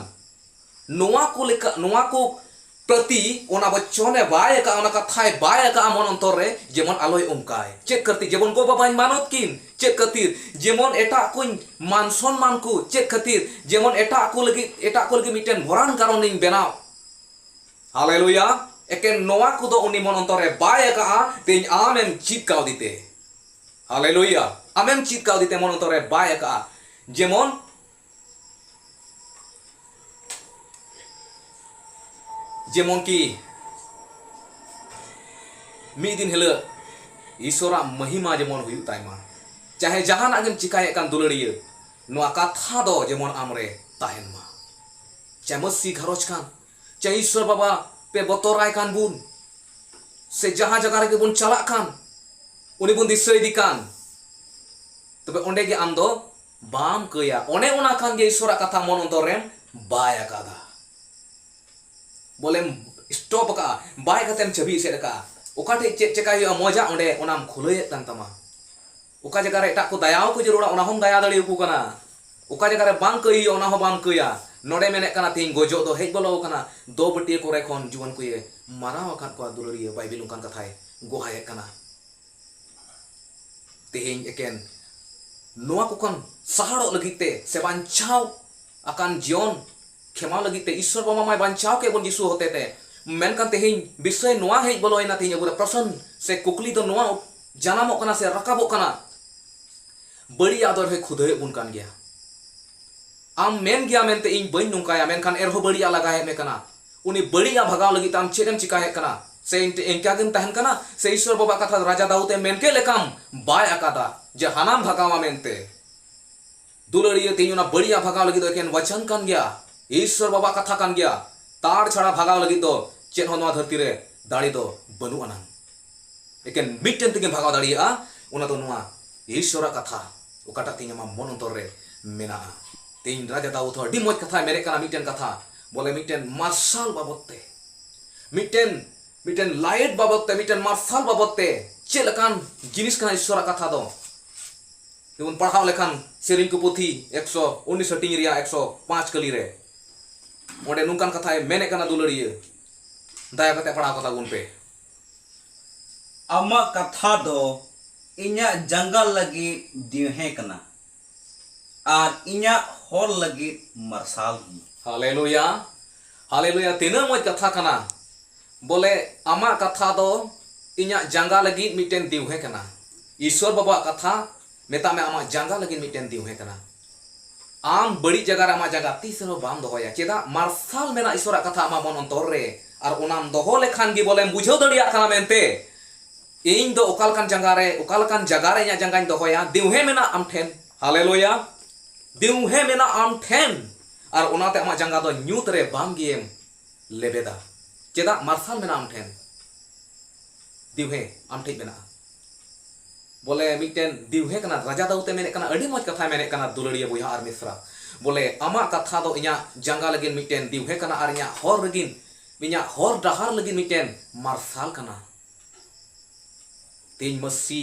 ᱱᱚᱣᱟ ᱠᱚ ᱞᱮᱠᱟ, ᱱᱚᱣᱟ ᱠᱚ ᱯᱨᱚᱛᱤ ᱚᱱᱟ ᱵᱚᱪᱚᱱᱮ ᱵᱟᱭ ᱟᱠᱟᱫᱼᱟ, ᱚᱱᱟ ᱠᱟᱛᱷᱟᱭ ᱵᱟᱭ ᱟᱠᱟᱫᱼᱟ ᱢᱚᱱ ᱚᱱᱛᱚᱨ ᱨᱮ, ᱡᱮᱢᱚᱱ ᱟᱞᱚᱭ ᱚᱱᱠᱟᱭ᱾ ᱪᱮᱫ ᱠᱷᱟᱹᱛᱤᱨ? ᱡᱮᱢᱚᱱ ᱜᱚ ᱵᱟᱵᱟᱧ ᱢᱟᱱᱚᱛ ᱠᱤᱱ᱾ ᱪᱮᱫ ᱠᱷᱟᱹᱛᱤᱨ? ᱡᱮᱢᱚᱱ ᱮᱴᱟᱜ ᱠᱚᱧ ᱢᱟᱱ ᱥᱚᱱᱢᱟᱱ ᱠᱚ᱾ ᱪᱮᱫ ᱠᱷᱟᱹᱛᱤᱨ? ᱡᱮᱢᱚᱱ ᱮᱴᱟᱜ ᱠᱚ ᱞᱟᱹᱜᱤᱫ, ᱮᱴᱟᱜ ᱠᱚ ᱞᱟᱹᱜᱤᱫ ᱢᱤᱫᱴᱮᱱ ᱵᱷᱚᱨᱟᱱ ᱠᱟᱨᱚᱱᱤᱧ ᱵᱮᱱᱟᱣ᱾ ᱦᱟᱞᱮᱞᱩᱭᱟ᱾ ᱮᱠᱮᱱ ᱱᱚᱣᱟ ᱠᱚᱫᱚ ᱩᱱᱤ ᱢᱚᱱ ᱚᱱᱛᱚᱨ ᱨᱮ ᱵᱟᱭ ᱟᱠᱟᱫᱼᱟ᱾ ᱛᱮᱦᱮᱧ ᱟᱢᱮᱢ ᱪᱮᱫ ᱠᱟᱣᱫᱤᱛᱮ᱾ ᱦᱟᱞᱮᱞᱩᱭᱟ᱾ ᱟᱢᱮᱢ ᱪᱮᱫ ᱠᱟᱣᱫᱤᱛᱮ ᱢᱚᱱ ᱚᱱᱛᱚᱨ ᱨᱮ ᱵᱟᱭ ᱟᱠᱟᱫᱼᱟ᱾ ᱡᱮᱢᱚᱱ ᱡᱮᱢᱚᱱ ᱠᱤ ᱢᱤᱫ ᱫᱤᱱ ᱦᱤᱞᱳᱜ ᱤᱥᱚᱨᱟᱜ ᱢᱚᱦᱤᱢᱟ ᱡᱮᱢᱚᱱ ᱦᱩᱭᱩᱜ ᱛᱟᱭ ᱢᱟ᱾ ᱪᱟᱦᱮ ᱡᱟᱦᱟᱱᱟᱜ ᱜᱮᱢ ᱪᱤᱠᱟᱭᱮᱫ ᱠᱟᱱ ᱫᱩᱞᱟᱹᱲᱤᱭᱟᱹ, ᱱᱚᱣᱟ ᱠᱟᱛᱷᱟ ᱫᱚ ᱡᱮᱢᱚᱱ ᱟᱢᱨᱮ ᱛᱟᱦᱮᱱ ᱢᱟ᱾ ᱪᱟᱦᱮ ᱢᱟᱹᱥᱤ ᱜᱷᱟᱨᱚᱸᱡᱽ ᱠᱟᱱ, ᱪᱟᱦᱮ ᱤᱥᱚᱨ ᱵᱟᱵᱟ ᱯᱮ ᱵᱚᱛᱚᱨᱟᱭ ᱠᱟᱱ ᱵᱚᱱ, ᱥᱮ ᱡᱟᱦᱟᱸ ᱡᱟᱭᱜᱟ ᱨᱮᱜᱮ ᱵᱚᱱ ᱪᱟᱞᱟᱜ ᱠᱟᱱ, ᱩᱱᱤ ᱵᱚᱱ ᱫᱤᱥᱟᱹᱭᱮᱫᱮ ᱠᱟᱱ, ᱛᱚᱵᱮ ᱚᱸᱰᱮ ᱜᱮ ᱟᱢ ᱫᱚ ᱵᱟᱢ ᱠᱟᱹᱭᱟ᱾ ᱚᱱᱮ ᱚᱱᱟ ᱠᱷᱟᱱ ᱜᱮ ᱤᱥᱚᱨᱟᱜ ᱠᱟᱛᱷᱟ ᱢᱚᱱ ᱚᱱᱛᱚᱨ ᱨᱮᱢ ᱵᱟᱭ ᱟᱠᱟᱫᱟ᱾ ᱵᱚᱞᱮᱢ stop ᱟᱠᱟᱫᱼᱟ, ᱵᱟᱭ ᱠᱟᱛᱮᱢ ᱪᱟᱹᱵᱤ ᱮᱥᱮᱫ ᱟᱠᱟᱫᱼᱟ᱾ ᱚᱠᱟ ᱴᱷᱮᱡ ᱪᱮᱫ ᱪᱮᱠᱟᱭ ᱦᱩᱭᱩᱜᱼᱟ ᱢᱚᱡᱟ, ᱚᱸᱰᱮ ᱚᱱᱟᱢ ᱠᱷᱩᱞᱟᱹᱭᱮᱫ ᱠᱟᱱ ᱛᱟᱢᱟ᱾ ᱚᱠᱟ ᱡᱟᱭᱜᱟ ᱨᱮ ᱮᱴᱟᱜ ᱠᱚ ᱫᱟᱭᱟ ᱟᱠᱚ ᱡᱟᱹᱨᱩᱲᱟ, ᱚᱱᱟ ᱦᱚᱸᱢ ᱫᱟᱭᱟ ᱫᱟᱲᱮ ᱟᱠᱚ ᱠᱟᱱᱟ᱾ ᱚᱠᱟ ᱡᱟᱭᱜᱟ ᱨᱮ ᱵᱟᱝ ᱠᱟᱹᱭ ᱦᱩᱭᱩᱜᱼᱟ, ᱚᱱᱟ ᱦᱚᱸ ᱵᱟᱢ ᱠᱟᱹᱭᱟ᱾ ᱱᱚᱰᱮ ᱢᱮᱱᱮᱫ ᱠᱟᱱᱟ, ᱛᱮᱦᱮᱧ ᱜᱚᱡᱚᱜ ᱫᱚ ᱦᱮᱡ ᱵᱚᱞᱚ ᱟᱠᱟᱱᱟ᱾ ᱫᱚ ᱵᱟᱹᱴᱤᱭᱟᱹ ᱠᱚᱨᱮ ᱠᱷᱚᱱ ᱡᱩᱣᱟᱹᱱ ᱠᱚᱭᱮ ᱢᱟᱨᱟᱣ ᱟᱠᱟᱫ ᱠᱚᱣᱟ ᱫᱩᱞᱟᱹᱲᱤᱭᱟᱹ, ᱵᱟᱭᱵᱮᱞ ᱚᱱᱠᱟᱱ ᱠᱟᱛᱷᱟᱭ ᱜᱚᱦᱟᱭᱮᱫ ᱠᱟᱱᱟ᱾ ᱛᱮᱦᱮᱧ ᱮᱠᱮᱱ ᱱᱚᱣᱟ ᱠᱚ ᱠᱷᱚᱱ ᱥᱟᱦᱟᱲᱚᱜ ᱞᱟᱹᱜᱤᱫ ᱛᱮ ᱥᱮ ᱵᱟᱧᱪᱟᱣ ᱟᱠᱟᱱ ᱡᱤᱭᱚᱱ ᱠᱷᱮᱢᱟᱣ ᱞᱟᱹᱜᱤᱫ ᱛᱮ ᱤᱥᱥᱚᱨ ᱵᱟᱵᱟ ᱢᱟᱭ ᱵᱟᱧᱪᱟᱣ ᱠᱮᱫ ᱵᱚᱱ ᱡᱤᱥᱩ ᱦᱚᱛᱮ ᱛᱮ᱾ ᱢᱮᱱᱠᱷᱟᱱ ᱛᱮᱦᱮᱧ ᱵᱤᱥᱚᱭ ᱱᱚᱣᱟ ᱦᱮᱡ ᱵᱚᱞᱚᱭᱮᱱᱟ, ᱛᱮᱦᱮᱧ ᱟᱵᱚᱨᱮ ᱯᱨᱚᱥᱚᱱ ᱥᱮ ᱠᱩᱠᱞᱤ ᱫᱚ ᱱᱚᱣᱟ ᱡᱟᱱᱟᱢᱚᱜ ᱠᱟᱱᱟ ᱥᱮ ᱨᱟᱠᱟᱵᱚᱜ ᱠᱟᱱᱟ, ᱵᱟᱹᱲᱤᱡᱟᱜ ᱫᱚ ᱟᱨᱦᱚᱸᱭ ᱠᱷᱩᱫᱟᱹᱣᱮᱫ ᱵᱚᱱ ᱠᱟᱱ ᱜᱮᱭᱟ᱾ ᱟᱢ ᱢᱮᱱ ᱜᱮᱭᱟ ᱢᱮᱱᱛᱮ ᱤᱧ ᱵᱟᱹᱧ ᱱᱚᱝᱠᱟᱭᱟ, ᱢᱮᱱᱠᱷᱟᱱ ᱮᱱᱨᱮᱦᱚᱸ ᱵᱟᱹᱲᱤᱡᱟᱜ ᱞᱟᱜᱟᱭᱮᱫ ᱢᱮ ᱠᱟᱱᱟ᱾ ᱩᱱᱤ ᱵᱟᱹᱲᱤᱡᱟᱜ ᱵᱷᱟᱜᱟᱣ ᱞᱟᱹᱜᱤᱫ ᱛᱮ ᱟᱢ ᱪᱮᱫ ᱮᱢ ᱪᱤᱠᱟᱭᱮᱫ ᱠᱟᱱᱟ? ᱥᱮ ᱤᱱᱠᱟᱹ ᱜᱮᱢ ᱛᱟᱦᱮᱱ ᱠᱟᱱᱟ? ᱥᱮ ᱤᱥᱥᱚᱨ ᱵᱟᱵᱟ ᱠᱟᱛᱷᱟ ᱨᱟᱡᱟ ᱫᱟᱣᱩᱫ ᱮ ᱢᱮᱱ ᱠᱮᱫ ᱞᱮᱠᱟᱢ ᱵᱟᱭ ᱟᱠᱟᱫᱟ ᱡᱮ ᱦᱟᱱᱟᱢ ᱵᱷᱟᱜᱟᱣᱟ ᱢᱮᱱᱛᱮ? ᱫᱩᱞᱟᱹᱲᱤᱭᱟᱹ, ᱛᱮᱦᱮᱧ ᱚᱱᱟ ᱵᱟᱹᱲᱤᱡᱟᱜ ᱵᱷᱟᱜᱟᱣ ᱞᱟᱹᱜᱤᱫ ᱫᱚ ᱮᱠᱮᱱ ᱵᱟᱪᱚᱱ ᱠᱟᱱ ᱜᱮᱭᱟ, ᱤᱥᱥᱚᱨ ᱵᱟᱵᱟ ᱠᱟᱛᱷᱟ ᱠᱟᱱ ᱜᱮᱭᱟ᱾ ᱛᱟᱨ ᱪᱷᱟᱲᱟ ᱵᱷᱟᱜᱟᱣ ᱞᱟᱹᱜᱤᱫ ᱫᱚ ᱪᱮᱫ ᱦᱚᱸ ᱱᱚᱣᱟ ᱫᱷᱟᱹᱨᱛᱤ ᱨᱮ ᱫᱟᱲᱮ ᱫᱚ ᱵᱟᱹᱱᱩᱜ ᱟᱱᱟᱝ᱾ ᱮᱠᱮᱱ ᱢᱤᱫᱴᱮᱱ ᱛᱮᱜᱮᱢ ᱵᱷᱟᱜᱟᱣ ᱫᱟᱲᱮᱭᱟᱜᱼᱟ, ᱚᱱᱟ ᱫᱚ ᱱᱚᱣᱟ ᱤᱥᱥᱚᱨᱟᱜ ᱠᱟᱛᱷᱟ, ᱚᱠᱟᱴᱟᱜ ᱛᱮᱦᱮᱧ ᱟᱢᱟᱜ ᱢᱚᱱ ᱚᱱᱛᱚᱨ ᱨᱮ ᱢᱮᱱᱟᱜᱼᱟ᱾ ᱛᱮᱦᱮᱧ ᱨᱟᱡᱟ ᱫᱟᱣᱩᱫ ᱦᱚᱸ ᱟᱹᱰᱤ ᱢᱚᱡᱽ ᱠᱟᱛᱷᱟᱭ ᱢᱮᱱᱮᱫ ᱠᱟᱱᱟ, ᱢᱤᱫᱴᱮᱱ ᱠᱟᱛᱷᱟ ᱵᱚᱞᱮ ᱢᱤᱫᱴᱮᱱ ᱢᱟᱨᱥᱟᱞ ᱵᱟᱵᱚᱫ ᱛᱮ, ᱢᱤᱫᱴᱮᱱ ᱢᱤᱫᱴᱮᱱ ᱞᱟᱭᱤᱴ ᱵᱟᱵᱚᱫ ᱛᱮ, ᱢᱤᱫᱴᱮᱱ ᱢᱟᱨᱥᱟᱞ ᱵᱟᱵᱚᱫ ᱛᱮ ᱪᱮᱫ ᱞᱮᱠᱟᱱ ᱡᱤᱱᱤᱥ ᱠᱟᱱᱟ ᱤᱥᱥᱚᱨᱟᱜ ᱠᱟᱛᱷᱟ ᱫᱚ᱾ ᱡᱮᱢᱚᱱ ᱯᱟᱲᱦᱟᱣ ᱞᱮᱠᱷᱟᱱ ᱥᱮᱨᱮᱧ ᱠᱚ ᱯᱩᱛᱷᱤ ᱮᱠᱥᱚ ᱩᱱᱤᱥ ᱦᱟᱹᱴᱤᱧ ᱨᱮᱭᱟᱜ ᱮᱠᱥᱚ ᱯᱟᱸᱪ ᱠᱟᱹᱞᱤ ᱨᱮ ᱚᱸᱰᱮ ᱱᱚᱝᱠᱟᱱ ᱠᱟᱛᱷᱟᱭ ᱢᱮᱱᱮᱫ ᱠᱟᱱᱟ, ᱫᱩᱞᱟᱹᱲᱤᱭᱟᱹ, ᱫᱟᱭᱟ ᱠᱟᱛᱮ ᱯᱟᱲᱦᱟᱣ ᱠᱟᱛᱟ ᱵᱚᱱ ᱯᱮ᱾ ᱟᱢᱟᱜ ᱠᱟᱛᱷᱟ ᱫᱚ ᱤᱧᱟᱜ ᱡᱟᱸᱜᱟ ᱞᱟᱹᱜᱤᱫ ᱫᱤᱣᱦᱮᱸ ᱠᱟᱱᱟ ᱟᱨ ᱤᱧᱟᱜ ᱦᱚᱨ ᱞᱟᱹᱜᱤᱫ ᱢᱟᱨᱥᱟᱞ ᱦᱚᱸ᱾ ᱦᱟᱞᱮᱞᱩᱭᱟ, ᱦᱟᱞᱮᱞᱩᱭᱟ, ᱛᱤᱱᱟᱹᱜ ᱢᱚᱡᱽ ᱠᱟᱛᱷᱟ ᱠᱟᱱᱟ᱾ ᱵᱚᱞᱮ ᱟᱢᱟᱜ ᱠᱟᱛᱷᱟ ᱫᱚ ᱤᱧᱟᱜ ᱡᱟᱸᱜᱟ ᱞᱟᱹᱜᱤᱫ ᱢᱤᱫᱴᱮᱱ ᱫᱤᱣᱦᱮᱸ ᱠᱟᱱᱟ᱾ ᱤᱥᱥᱚᱨ ᱵᱟᱵᱟᱣᱟᱜ ᱠᱟᱛᱷᱟ, ᱢᱮᱛᱟᱜ ᱢᱮ, ᱟᱢᱟᱜ ᱡᱟᱸᱜᱟ ᱞᱟᱹᱜᱤᱫ ᱢᱤᱫᱴᱮᱱ ᱫᱤᱣᱦᱮᱸ ᱠᱟᱱᱟ᱾ ᱟᱢ ᱵᱟᱹᱲᱤᱡ ᱡᱟᱭᱜᱟ ᱨᱮ ᱟᱢᱟᱜ ᱡᱟᱸᱜᱟ ᱛᱤᱥ ᱨᱮᱦᱚᱸ ᱵᱟᱢ ᱫᱚᱦᱚᱭᱟ᱾ ᱪᱮᱫᱟᱜ? ᱢᱟᱨᱥᱟᱞ ᱢᱮᱱᱟᱜ ᱤᱥᱥᱚᱨᱟᱜ ᱠᱟᱛᱷᱟ ᱟᱢᱟᱜ ᱢᱚᱱ ᱚᱱᱛᱚᱨ ᱨᱮ, ᱟᱨ ᱚᱱᱟᱢ ᱫᱚᱦᱚ ᱞᱮᱠᱷᱟᱱ ᱜᱮ ᱵᱚᱞᱮᱢ ᱵᱩᱡᱷᱟᱹᱣ ᱫᱟᱲᱮᱭᱟᱜ ᱠᱟᱱᱟ ᱢᱮᱱᱛᱮ, ᱤᱧ ᱫᱚ ᱚᱠᱟ ᱞᱮᱠᱟᱱ ᱡᱟᱸᱜᱟ ᱨᱮ, ᱚᱠᱟ ᱞᱮᱠᱟᱱ ᱡᱟᱭᱜᱟ ᱨᱮ ᱤᱧᱟᱜ ᱡᱟᱸᱜᱟᱧ ᱫᱚᱦᱚᱭᱟ᱾ ᱫᱤᱣᱦᱮᱸ ᱢᱮᱱᱟᱜ ᱟᱢ ᱴᱷᱮᱱ᱾ ᱦᱟᱞᱮᱞᱩᱭᱟ, ᱫᱤᱣᱦᱮᱸ ᱢᱮᱱᱟᱜ ᱟᱢ ᱴᱷᱮᱱ, ᱟᱨ ᱚᱱᱟᱛᱮ ᱟᱢᱟᱜ ᱡᱟᱸᱜᱟ ᱫᱚ ᱧᱩᱛ ᱨᱮ ᱵᱟᱝ ᱜᱮᱢ ᱞᱮᱵᱮᱫᱟ᱾ ᱪᱮᱫᱟᱜ? ᱢᱟᱨᱥᱟᱞ ᱢᱮᱱᱟᱜᱼᱟ ᱟᱢ ᱴᱷᱮᱱ, ᱫᱤᱣᱦᱮᱸ ᱟᱢ ᱴᱷᱮᱱ ᱢᱮᱱᱟᱜᱼᱟ᱾ ᱵᱚᱞᱮ ᱢᱤᱫᱴᱮᱱ ᱫᱤᱣᱦᱮᱸ ᱠᱟᱱᱟ, ᱨᱟᱡᱟ ᱫᱟᱣᱩᱫ ᱮ ᱢᱮᱱᱮᱫ ᱠᱟᱱᱟ, ᱟᱹᱰᱤ ᱢᱚᱡᱽ ᱠᱟᱛᱷᱟᱭ ᱢᱮᱱᱮᱫ ᱠᱟᱱᱟ, ᱫᱩᱞᱟᱹᱲᱤᱭᱟᱹ ᱵᱚᱭᱦᱟ ᱟᱨ ᱢᱤᱥᱨᱟ᱾ ᱵᱚᱞᱮ ᱟᱢᱟᱜ ᱠᱟᱛᱷᱟ ᱫᱚ ᱤᱧᱟᱜ ᱡᱟᱸᱜᱟ ᱞᱟᱹᱜᱤᱫ ᱢᱤᱫᱴᱮᱱ ᱫᱤᱣᱦᱮᱸ ᱠᱟᱱᱟ ᱟᱨ ᱤᱧᱟᱜ ᱦᱚᱨ ᱞᱟᱹᱜᱤᱫ, ᱤᱧᱟᱜ ᱦᱚᱨ ᱰᱟᱦᱟᱨ ᱞᱟᱹᱜᱤᱫ ᱢᱤᱫᱴᱮᱱ ᱢᱟᱨᱥᱟᱞ ᱠᱟᱱᱟ᱾ ᱛᱮᱦᱮᱧ ᱢᱟᱹᱥᱤ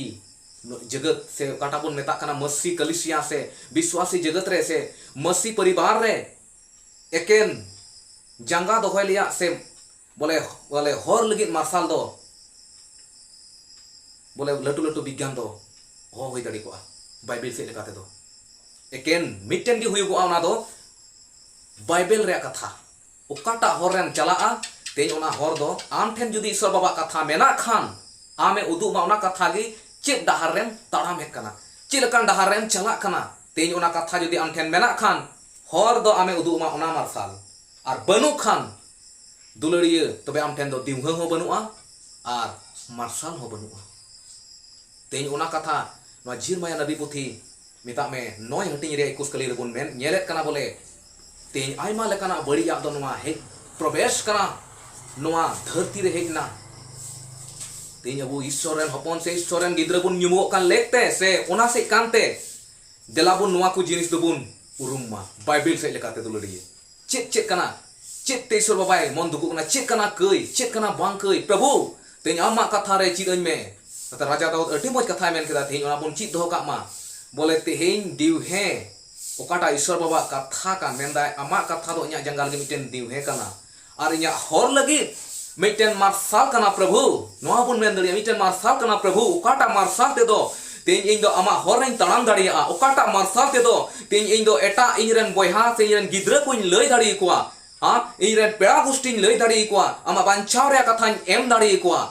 ᱡᱟᱹᱜᱟᱹᱛ ᱥᱮ ᱚᱠᱟᱴᱟᱜ ᱵᱚᱱ ᱢᱮᱛᱟᱜ ᱠᱟᱱᱟ ᱢᱟᱹᱥᱤ ᱠᱟᱹᱞᱤᱥᱤᱭᱟ ᱥᱮ ᱵᱤᱥᱣᱟᱥᱤ ᱡᱟᱹᱜᱟᱹᱛ ᱨᱮ ᱥᱮ ᱢᱟᱹᱥᱤ ᱯᱚᱨᱤᱵᱟᱨ ᱨᱮ ᱮᱠᱮᱱ ᱡᱟᱸᱜᱟ ᱫᱚᱦᱚᱭ ᱞᱮᱭᱟᱜ ᱥᱮ ᱵᱚᱞᱮ, ᱵᱚᱞᱮ ᱦᱚᱨ ᱞᱟᱹᱜᱤᱫ ᱢᱟᱨᱥᱟᱞ ᱫᱚ ᱵᱚᱞᱮ ᱞᱟᱹᱴᱩ ᱞᱟᱹᱴᱩ ᱵᱤᱜᱽᱜᱟᱱ ᱫᱚ ᱦᱚᱸ ᱦᱩᱭ ᱫᱟᱲᱮ ᱠᱚᱜᱼᱟ ᱵᱟᱭᱵᱮᱞ ᱥᱮᱫ ᱞᱮᱠᱟ ᱛᱮᱫᱚ᱾ ᱮᱠᱮᱱ ᱢᱤᱫᱴᱮᱱ ᱜᱮ ᱦᱩᱭᱩᱜᱚᱜᱼᱟ, ᱚᱱᱟ ᱫᱚ ᱵᱟᱭᱵᱮᱞ ᱨᱮᱭᱟᱜ ᱠᱟᱛᱷᱟ᱾ ᱚᱠᱟᱴᱟᱜ ᱦᱚᱨ ᱨᱮᱢ ᱪᱟᱞᱟᱜᱼᱟ, ᱛᱮᱦᱮᱧ ᱚᱱᱟ ᱦᱚᱨ ᱫᱚ ᱟᱢ ᱴᱷᱮᱱ ᱡᱩᱫᱤ ᱤᱥᱚᱨ ᱵᱟᱵᱟᱣᱟᱜ ᱠᱟᱛᱷᱟ ᱢᱮᱱᱟᱜ ᱠᱷᱟᱱ, ᱟᱢᱮ ᱩᱫᱩᱜ ᱟᱢᱟ ᱚᱱᱟ ᱠᱟᱛᱷᱟ ᱜᱮ, ᱪᱮᱫ ᱰᱟᱦᱟᱨ ᱨᱮᱢ ᱛᱟᱲᱟᱢᱮᱫ ᱠᱟᱱᱟ, ᱪᱮᱫ ᱞᱮᱠᱟᱱ ᱰᱟᱦᱟᱨ ᱨᱮᱢ ᱪᱟᱞᱟᱜ ᱠᱟᱱᱟ᱾ ᱛᱮᱦᱮᱧ ᱚᱱᱟ ᱠᱟᱛᱷᱟ ᱡᱩᱫᱤ ᱟᱢ ᱴᱷᱮᱱ ᱢᱮᱱᱟᱜ ᱠᱷᱟᱱ, ᱦᱚᱨ ᱫᱚ ᱟᱢᱮ ᱩᱫᱩᱜ ᱟᱢᱟ ᱚᱱᱟ ᱢᱟᱨᱥᱟᱞ᱾ ᱟᱨ ᱵᱟᱹᱱᱩᱜ ᱠᱷᱟᱱ, ᱫᱩᱞᱟᱹᱲᱤᱭᱟᱹ, ᱛᱚᱵᱮ ᱟᱢ ᱴᱷᱮᱱ ᱫᱚ ᱫᱤᱣᱦᱟᱹ ᱦᱚᱸ ᱵᱟᱹᱱᱩᱜᱼᱟ ᱟᱨ ᱢᱟᱨᱥᱟᱞ ᱦᱚᱸ ᱵᱟᱹᱱᱩᱜᱼᱟ᱾ ᱛᱮᱦᱮᱧ ᱚᱱᱟ ᱠᱟᱛᱷᱟ ᱱᱚᱣᱟ ᱡᱷᱤᱨᱢᱟᱭᱟ ᱱᱟᱵᱤ ᱯᱩᱛᱷᱤ, ᱢᱮᱛᱟᱜ ᱢᱮ, ᱱᱚᱭ ᱦᱟᱹᱴᱤᱧ ᱨᱮ ᱮᱠᱩᱥ ᱠᱟᱹᱞᱤ ᱨᱮᱵᱚᱱ ᱢᱮᱱ ᱧᱮᱞᱮᱫ ᱠᱟᱱᱟ ᱵᱚᱞᱮ, ᱛᱮᱦᱮᱧ ᱟᱭᱢᱟ ᱞᱮᱠᱟᱱᱟᱜ ᱵᱟᱹᱲᱤᱡᱟᱜ ᱫᱚ ᱱᱚᱣᱟ ᱦᱮᱡ ᱯᱨᱚᱵᱮᱥ ᱠᱟᱱᱟ, ᱱᱚᱣᱟ ᱫᱷᱟᱹᱨᱛᱤ ᱨᱮ ᱦᱮᱡ ᱮᱱᱟ᱾ ᱛᱮᱦᱮᱧ ᱟᱵᱚ ᱤᱥᱥᱚᱨ ᱨᱮᱱ ᱦᱚᱯᱚᱱ ᱥᱮ ᱤᱥᱥᱚᱨ ᱨᱮᱱ ᱜᱤᱫᱽᱨᱟᱹ ᱵᱚᱱ ᱧᱩᱢᱩᱜᱚᱜ ᱠᱟᱱ ᱞᱮᱠᱛᱮ ᱥᱮ ᱚᱱᱟ ᱥᱮᱫ ᱠᱟᱱᱛᱮ, ᱫᱮᱞᱟ ᱵᱚᱱ ᱱᱚᱣᱟ ᱠᱚ ᱡᱤᱱᱤᱥ ᱫᱚᱵᱚᱱ ᱩᱨᱩᱢ ᱢᱟ ᱵᱟᱭᱵᱮᱞ ᱥᱮᱫ ᱞᱮᱠᱟᱛᱮ ᱫᱩᱞᱟᱹᱲᱤᱭᱟᱹ᱾ ᱪᱮᱫ ᱪᱮᱫ ᱠᱟᱱᱟ? ᱪᱮᱫ ᱛᱮ ᱤᱥᱚᱨ ᱵᱟᱵᱟᱭ ᱢᱚᱱ ᱫᱩᱠᱩᱜ ᱠᱟᱱᱟ? ᱪᱮᱫ ᱠᱟᱱᱟ ᱠᱟᱹᱭ? ᱪᱮᱫ ᱠᱟᱱᱟ ᱵᱟᱝ ᱠᱟᱹᱭ? ᱯᱨᱚᱵᱷᱩ, ᱛᱮᱦᱮᱧ ᱟᱢᱟᱜ ᱠᱟᱛᱷᱟ ᱨᱮ ᱪᱮᱫ ᱟᱹᱧ ᱢᱮ᱾ ᱚᱱᱟᱛᱮ ᱨᱟᱡᱟ ᱫᱟᱣᱩᱫ ᱟᱹᱰᱤ ᱢᱚᱡᱽ ᱠᱟᱛᱷᱟᱭ ᱢᱮᱱ ᱠᱮᱫᱟ, ᱛᱮᱦᱮᱧ ᱚᱱᱟ ᱵᱚᱱ ᱪᱮᱫ ᱫᱚᱦᱚ ᱠᱟᱜ ᱢᱟ᱾ ᱵᱚᱞᱮ ᱛᱮᱦᱮᱧ ᱫᱤᱣᱦᱮ, ᱚᱠᱟᱴᱟᱜ ᱤᱥᱚᱨ ᱵᱟᱵᱟᱣᱟᱜ ᱠᱟᱛᱷᱟ ᱠᱟᱱ, ᱢᱮᱱᱫᱟᱭ, ᱟᱢᱟᱜ ᱠᱟᱛᱷᱟ ᱫᱚ ᱤᱧᱟᱹᱜ ᱡᱟᱸᱜᱟ ᱞᱟᱹᱜᱤᱫ ᱢᱤᱫᱴᱮᱱ ᱫᱤᱣᱦᱮ ᱠᱟᱱᱟ᱾ ᱟᱨ ᱤᱧᱟᱹᱜ ᱦᱚᱨ ᱞᱟᱹᱜᱤᱫ ᱢᱤᱫᱴᱮᱱ ᱢᱟᱨᱥᱟᱞ ᱠᱟᱱᱟ ᱯᱨᱚᱵᱷᱩ᱾ ᱱᱚᱣᱟ ᱵᱚᱱ ᱢᱮᱱ ᱫᱟᱲᱮᱭᱟᱜᱼᱟ, ᱢᱤᱫᱴᱮᱱ ᱢᱟᱨᱥᱟᱞ ᱠᱟᱱᱟ ᱯᱨᱚᱵᱷᱩ᱾ ᱚᱠᱟᱴᱟᱜ ᱢᱟᱨᱥᱟᱞ ᱛᱮᱫᱚ ᱛᱮᱦᱮᱧ ᱤᱧ ᱫᱚ ᱟᱢᱟᱜ ᱦᱚᱨ ᱨᱮᱧ ᱛᱟᱲᱟᱢ ᱫᱟᱲᱮᱭᱟᱜᱼᱟ? ᱚᱠᱟᱴᱟᱜ ᱢᱟᱨᱥᱟᱞ ᱛᱮᱫᱚ ᱛᱮᱦᱮᱧ ᱤᱧ ᱫᱚ ᱮᱴᱟᱜ ᱤᱧ ᱨᱮᱱ ᱵᱚᱭᱦᱟ ᱥᱮ ᱤᱧ ᱨᱮᱱ ᱜᱤᱫᱽᱨᱟᱹ ᱠᱚᱧ ᱞᱟᱹᱭ ᱫᱟᱲᱮᱭᱟᱠᱚᱣᱟ? ᱦᱮᱸ, ᱤᱧ ᱨᱮᱱ ᱯᱮᱲᱟ ᱜᱩᱥᱴᱤᱧ ᱞᱟᱹᱭ ᱫᱟᱲᱮᱭᱟᱠᱚᱣᱟ, ᱟᱢᱟᱜ ᱵᱟᱧᱪᱟᱣ ᱨᱮᱭᱟᱜ ᱠᱟᱛᱷᱟᱧ ᱮᱢ ᱫᱟᱲᱮᱭᱟᱠᱚᱣᱟ?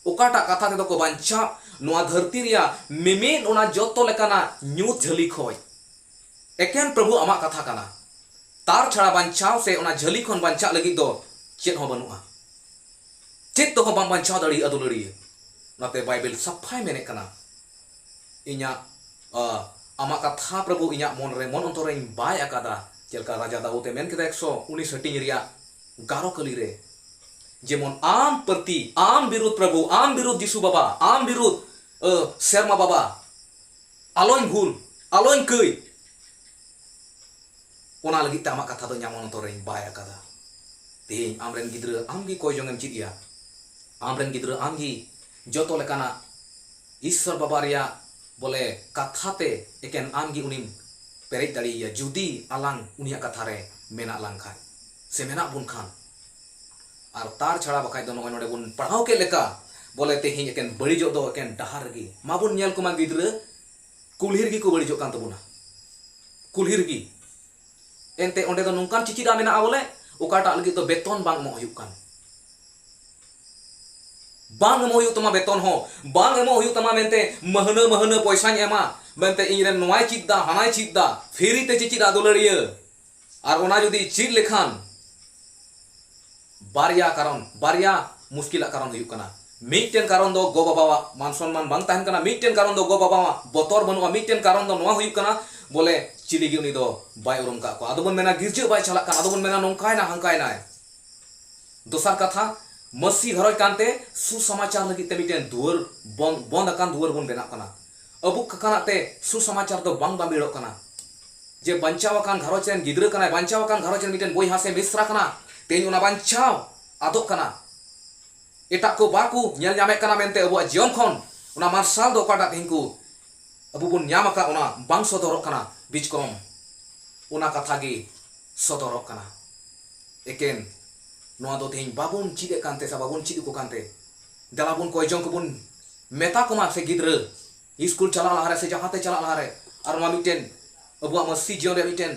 ᱚᱠᱟᱴᱟᱜ ᱠᱟᱛᱷᱟ ᱛᱮᱫᱚ ᱠᱚ ᱵᱟᱧᱪᱟᱜ? ᱱᱚᱣᱟ ᱫᱷᱟᱹᱨᱛᱤ ᱨᱮᱭᱟᱜ ᱢᱤᱢᱤᱫ ᱚᱱᱟ ᱡᱚᱛᱚ ᱞᱮᱠᱟᱱᱟᱜ ᱧᱩᱛ ᱡᱷᱟᱹᱞᱤ ᱠᱷᱚᱡ ᱮᱠᱮᱱ ᱯᱨᱚᱵᱷᱩ ᱟᱢᱟᱜ ᱠᱟᱛᱷᱟ ᱠᱟᱱᱟ᱾ ᱛᱟᱨ ᱪᱷᱟᱲᱟ ᱵᱟᱧᱪᱟᱣ ᱥᱮ ᱚᱱᱟ ᱡᱷᱟᱹᱞᱤ ᱠᱷᱚᱱ ᱵᱟᱧᱪᱟᱜ ᱞᱟᱹᱜᱤᱫ ᱫᱚ ᱪᱮᱫ ᱦᱚᱸ ᱵᱟᱹᱱᱩᱜᱼᱟ᱾ ᱪᱮᱫ ᱛᱮᱦᱚᱸ ᱵᱟᱢ ᱵᱟᱧᱪᱟᱣ ᱫᱟᱲᱮᱭᱟᱜᱼᱟ ᱫᱩᱞᱟᱹᱲᱤᱭᱟᱹ᱾ ᱚᱱᱟᱛᱮ ᱵᱟᱭᱵᱮᱞ ᱥᱟᱯᱷᱟᱭ ᱢᱮᱱᱮᱫ ᱠᱟᱱᱟ, ᱤᱧᱟᱹᱜ, ᱟ, ᱟᱢᱟᱜ ᱠᱟᱛᱷᱟ ᱯᱨᱚᱵᱷᱩ ᱤᱧᱟᱹᱜ ᱢᱚᱱ ᱨᱮ, ᱢᱚᱱ ᱚᱱᱛᱚᱨ ᱨᱮᱧ ᱵᱟᱭ ᱟᱠᱟᱫᱟ᱾ ᱪᱮᱫ ᱞᱮᱠᱟ ᱨᱟᱡᱟ ᱫᱟᱣᱩᱫ ᱮ ᱢᱮᱱ ᱠᱮᱫᱟ ᱮᱠᱥᱚ ᱩᱱᱤᱥ ᱦᱟᱹᱴᱤᱧ ᱨᱮᱭᱟᱜ ᱜᱟᱨᱚ ᱠᱟᱹᱞᱤ ᱨᱮ, ᱡᱮᱢᱚᱱ ᱟᱢ ᱯᱨᱚᱛᱤ, ᱟᱢ ᱵᱤᱨᱩᱫᱷ ᱯᱨᱚᱵᱷᱩ, ᱟᱢ ᱵᱤᱨᱩᱫᱷ ᱡᱤᱥᱩ ᱵᱟᱵᱟ, ᱟᱢ ᱵᱤᱨᱩᱫᱷ, ᱟ, ᱥᱮᱨᱢᱟ ᱵᱟᱵᱟ, ᱟᱞᱚᱧ ᱵᱷᱩᱞ, ᱟᱞᱚᱧ ᱠᱟᱹᱭ᱾ ᱚᱱᱟ ᱞᱟᱹᱜᱤᱫ ᱛᱮ ᱟᱢᱟᱜ ᱠᱟᱛᱷᱟ ᱫᱚ ᱤᱧᱟᱹᱜ ᱢᱚᱱ ᱚᱱᱛᱚᱨ ᱨᱮᱧ ᱵᱟᱭ ᱟᱠᱟᱫᱟ᱾ ᱛᱮᱦᱮᱧ ᱟᱢᱨᱮᱱ ᱜᱤᱫᱽᱨᱟᱹ ᱟᱢᱜᱮ ᱠᱚᱭ ᱡᱚᱝ ᱮᱢ ᱪᱮᱫ ᱮᱭᱟ᱾ ᱟᱢᱨᱮᱱ ᱜᱤᱫᱽᱨᱟᱹ ᱟᱢᱜᱮ ᱡᱚᱛᱚ ᱞᱮᱠᱟᱱᱟᱜ ᱤᱥᱥᱚᱨ ᱵᱟᱵᱟ ᱨᱮᱭᱟᱜ ᱵᱚᱞᱮ ᱠᱟᱛᱷᱟ ᱛᱮ ᱮᱠᱮᱱ ᱟᱢᱜᱮ ᱩᱱᱤᱢ ᱯᱮᱨᱮᱡ ᱫᱟᱲᱮᱭᱟᱭᱟ, ᱡᱩᱫᱤ ᱟᱞᱟᱝ ᱩᱱᱤᱭᱟᱜ ᱠᱟᱛᱷᱟ ᱨᱮ ᱢᱮᱱᱟᱜ ᱞᱟᱝ ᱠᱷᱟᱱ ᱥᱮ ᱢᱮᱱᱟᱜ ᱵᱚᱱ ᱠᱷᱟᱱ᱾ ᱟᱨ ᱛᱟᱨ ᱪᱷᱟᱲᱟ ᱵᱟᱠᱷᱟᱡ ᱫᱚ ᱱᱚᱜᱼᱚᱭ ᱱᱚᱰᱮ ᱵᱚᱱ ᱯᱟᱲᱦᱟᱣ ᱠᱮᱫ ᱞᱮᱠᱟ, ᱵᱚᱞᱮ ᱛᱮᱦᱮᱧ ᱮᱠᱮᱱ ᱵᱟᱹᱲᱤᱡᱚᱜ ᱫᱚ ᱮᱠᱮᱱ ᱰᱟᱦᱟᱨ ᱨᱮᱜᱮ᱾ ᱢᱟᱵᱚᱱ ᱧᱮᱞ ᱠᱚᱢᱟ ᱜᱤᱫᱽᱨᱟᱹ ᱠᱩᱞᱦᱤ ᱨᱮᱜᱮ ᱠᱚ ᱵᱟᱹᱲᱤᱡᱚᱜ ᱠᱟᱱ ᱛᱟᱵᱚᱱᱟ, ᱠᱩᱞᱦᱤ ᱨᱮᱜᱮ᱾ ᱮᱱᱛᱮ ᱚᱸᱰᱮ ᱫᱚ ᱱᱚᱝᱠᱟᱱ ᱪᱮᱪᱮᱫᱟᱜ ᱢᱮᱱᱟᱜᱼᱟ ᱵᱚᱞᱮ, ᱚᱠᱟᱴᱟᱜ ᱞᱟᱹᱜᱤᱫ ᱫᱚ ᱵᱮᱛᱚᱱ ᱵᱟᱝ ᱮᱢᱚᱜ ᱦᱩᱭᱩᱜ ᱠᱟᱱ᱾ ᱵᱟᱝ ᱮᱢᱚᱜ ᱦᱩᱭᱩᱜ ᱛᱟᱢᱟ ᱵᱮᱛᱚᱱ ᱦᱚᱸ, ᱵᱟᱝ ᱮᱢᱚᱜ ᱦᱩᱭᱩᱜ ᱛᱟᱢᱟ ᱢᱮᱱᱛᱮ ᱢᱟᱹᱦᱱᱟᱹ ᱢᱟᱹᱦᱱᱟᱹ ᱯᱚᱭᱥᱟᱧ ᱮᱢᱟ ᱢᱮᱱᱛᱮ ᱤᱧ ᱨᱮᱱ ᱱᱚᱣᱟᱭ ᱪᱮᱫ ᱫᱟ, ᱦᱟᱱᱟᱭ ᱪᱮᱫ ᱫᱟ, ᱯᱷᱤᱨᱤ ᱛᱮ ᱪᱮᱪᱮᱫᱟᱜ ᱫᱩᱞᱟᱹᱲᱤᱭᱟᱹ᱾ ᱟᱨ ᱚᱱᱟ ᱡᱩᱫᱤ ᱪᱮᱫ ᱞᱮᱠᱷᱟᱱ ᱵᱟᱨᱭᱟ ᱠᱟᱨᱚᱱ, ᱵᱟᱨᱭᱟ ᱢᱩᱥᱠᱤᱞᱟᱜ ᱠᱟᱨᱚᱱ ᱦᱩᱭᱩᱜ ᱠᱟᱱᱟ᱾ ᱢᱤᱫᱴᱮᱱ ᱠᱟᱨᱚᱱ ᱫᱚ ᱜᱚ ᱵᱟᱵᱟᱣᱟᱜ ᱢᱟᱱ ᱥᱚᱱᱢᱟᱱ ᱵᱟᱝ ᱛᱟᱦᱮᱱ ᱠᱟᱱᱟ, ᱢᱤᱫᱴᱮᱱ ᱠᱟᱨᱚᱱ ᱫᱚ ᱜᱚ ᱵᱟᱵᱟᱣᱟᱜ ᱵᱚᱛᱚᱨ ᱵᱟᱹᱱᱩᱜᱼᱟ, ᱢᱤᱫᱴᱮᱱ ᱠᱟᱨᱚᱱ ᱫᱚ ᱱᱚᱣᱟ ᱦᱩᱭᱩᱜ ᱠᱟᱱᱟ ᱵᱚᱞᱮ ᱪᱤᱞᱤ ᱜᱮ ᱩᱱᱤ ᱫᱚ ᱵᱟᱭ ᱩᱨᱩᱢ ᱠᱟᱜ ᱠᱚᱣᱟ᱾ ᱟᱫᱚ ᱵᱚᱱ ᱢᱮᱱᱟ ᱜᱤᱨᱡᱟᱹ ᱵᱟᱭ ᱪᱟᱞᱟᱜ ᱠᱟᱱ, ᱟᱫᱚ ᱵᱚᱱ ᱢᱮᱱᱟ ᱱᱚᱝᱠᱟᱭᱱᱟ ᱦᱟᱝᱠᱟᱭᱱᱟᱭ᱾ ᱫᱚᱥᱟᱨ ᱠᱟᱛᱷᱟ, ᱢᱟᱹᱥᱤ ᱜᱷᱟᱨᱚᱸᱡᱽ ᱠᱟᱱᱛᱮ ᱥᱩᱥᱚᱢᱟᱪᱟᱨ ᱞᱟᱹᱜᱤᱫ ᱛᱮ ᱢᱤᱫᱴᱮᱱ ᱫᱩᱣᱟᱹᱨ ᱵᱚᱱ, ᱵᱚᱱᱫ ᱟᱠᱟᱱ ᱫᱩᱣᱟᱹᱨ ᱵᱚᱱ ᱵᱮᱱᱟᱜ ᱠᱟᱱᱟ᱾ ᱟᱵᱚ ᱠᱟᱠᱟᱱᱟᱜ ᱛᱮ ᱥᱩᱥᱚᱢᱟᱪᱟᱨ ᱫᱚ ᱵᱟᱝ ᱵᱟᱢᱵᱤᱲᱚᱜ ᱠᱟᱱᱟ᱾ ᱡᱮ ᱵᱟᱧᱪᱟᱣ ᱟᱠᱟᱱ ᱜᱷᱟᱨᱚᱸᱡᱽ ᱨᱮᱱ ᱜᱤᱫᱽᱨᱟᱹ ᱠᱟᱱᱟᱭ, ᱵᱟᱧᱪᱟᱣ ᱟᱠᱟᱱ ᱜᱷᱟᱨᱚᱸᱡᱽ ᱨᱮᱱ ᱢᱤᱫᱴᱮᱱ ᱵᱚᱭᱦᱟ ᱥᱮ ᱢᱤᱥᱨᱟ ᱠᱟᱱᱟ, ᱛᱮᱦᱮᱧ ᱚᱱᱟ ᱵᱟᱧᱪᱟᱣ ᱟᱫᱚᱜ ᱠᱟᱱᱟ᱾ ᱮᱴᱟᱜ ᱠᱚ ᱵᱟᱠᱚ ᱧᱮᱞ ᱧᱟᱢᱮᱫ ᱠᱟᱱᱟ ᱢᱮᱱᱛᱮ ᱟᱵᱚᱣᱟᱜ ᱡᱤᱭᱚᱱ ᱠᱷᱚᱱ ᱚᱱᱟ ᱢᱟᱨᱥᱟᱞ ᱫᱚ ᱚᱠᱟᱴᱟᱜ ᱛᱮᱦᱮᱧ ᱠᱚ ᱟᱵᱚ ᱵᱚᱱ ᱧᱟᱢ ᱟᱠᱟᱫ, ᱚᱱᱟ ᱵᱟᱝ ᱥᱚᱫᱚᱨᱚᱜ ᱠᱟᱱᱟ᱾ ᱵᱤᱪᱠᱚᱢ ᱚᱱᱟ ᱠᱟᱛᱷᱟ ᱜᱮ ᱥᱚᱫᱚᱨᱚᱜ ᱠᱟᱱᱟ᱾ ᱮᱠᱮᱱ ᱱᱚᱣᱟ ᱫᱚ ᱛᱮᱦᱮᱧ ᱵᱟᱵᱚᱱ ᱪᱮᱫ ᱮᱫ ᱠᱟᱱᱛᱮ ᱥᱮ ᱵᱟᱵᱚᱱ ᱪᱮᱫ ᱟᱠᱚ ᱠᱟᱱᱛᱮ, ᱫᱮᱞᱟ ᱵᱚᱱ ᱠᱚᱭ ᱡᱚᱝ ᱠᱚᱵᱚᱱ ᱢᱮᱛᱟ ᱠᱚᱢᱟ ᱥᱮ ᱜᱤᱫᱽᱨᱟᱹ ᱥᱠᱩᱞ ᱪᱟᱞᱟᱜ ᱞᱟᱦᱟᱨᱮ ᱥᱮ ᱡᱟᱦᱟᱸ ᱛᱮ ᱪᱟᱞᱟᱜ ᱞᱟᱦᱟᱨᱮ᱾ ᱟᱨ ᱱᱚᱣᱟ ᱢᱤᱫᱴᱮᱱ ᱟᱵᱚᱣᱟᱜ ᱢᱟᱹᱥᱤ ᱡᱤᱭᱚᱱ ᱨᱮᱭᱟᱜ ᱢᱤᱫᱴᱮᱱ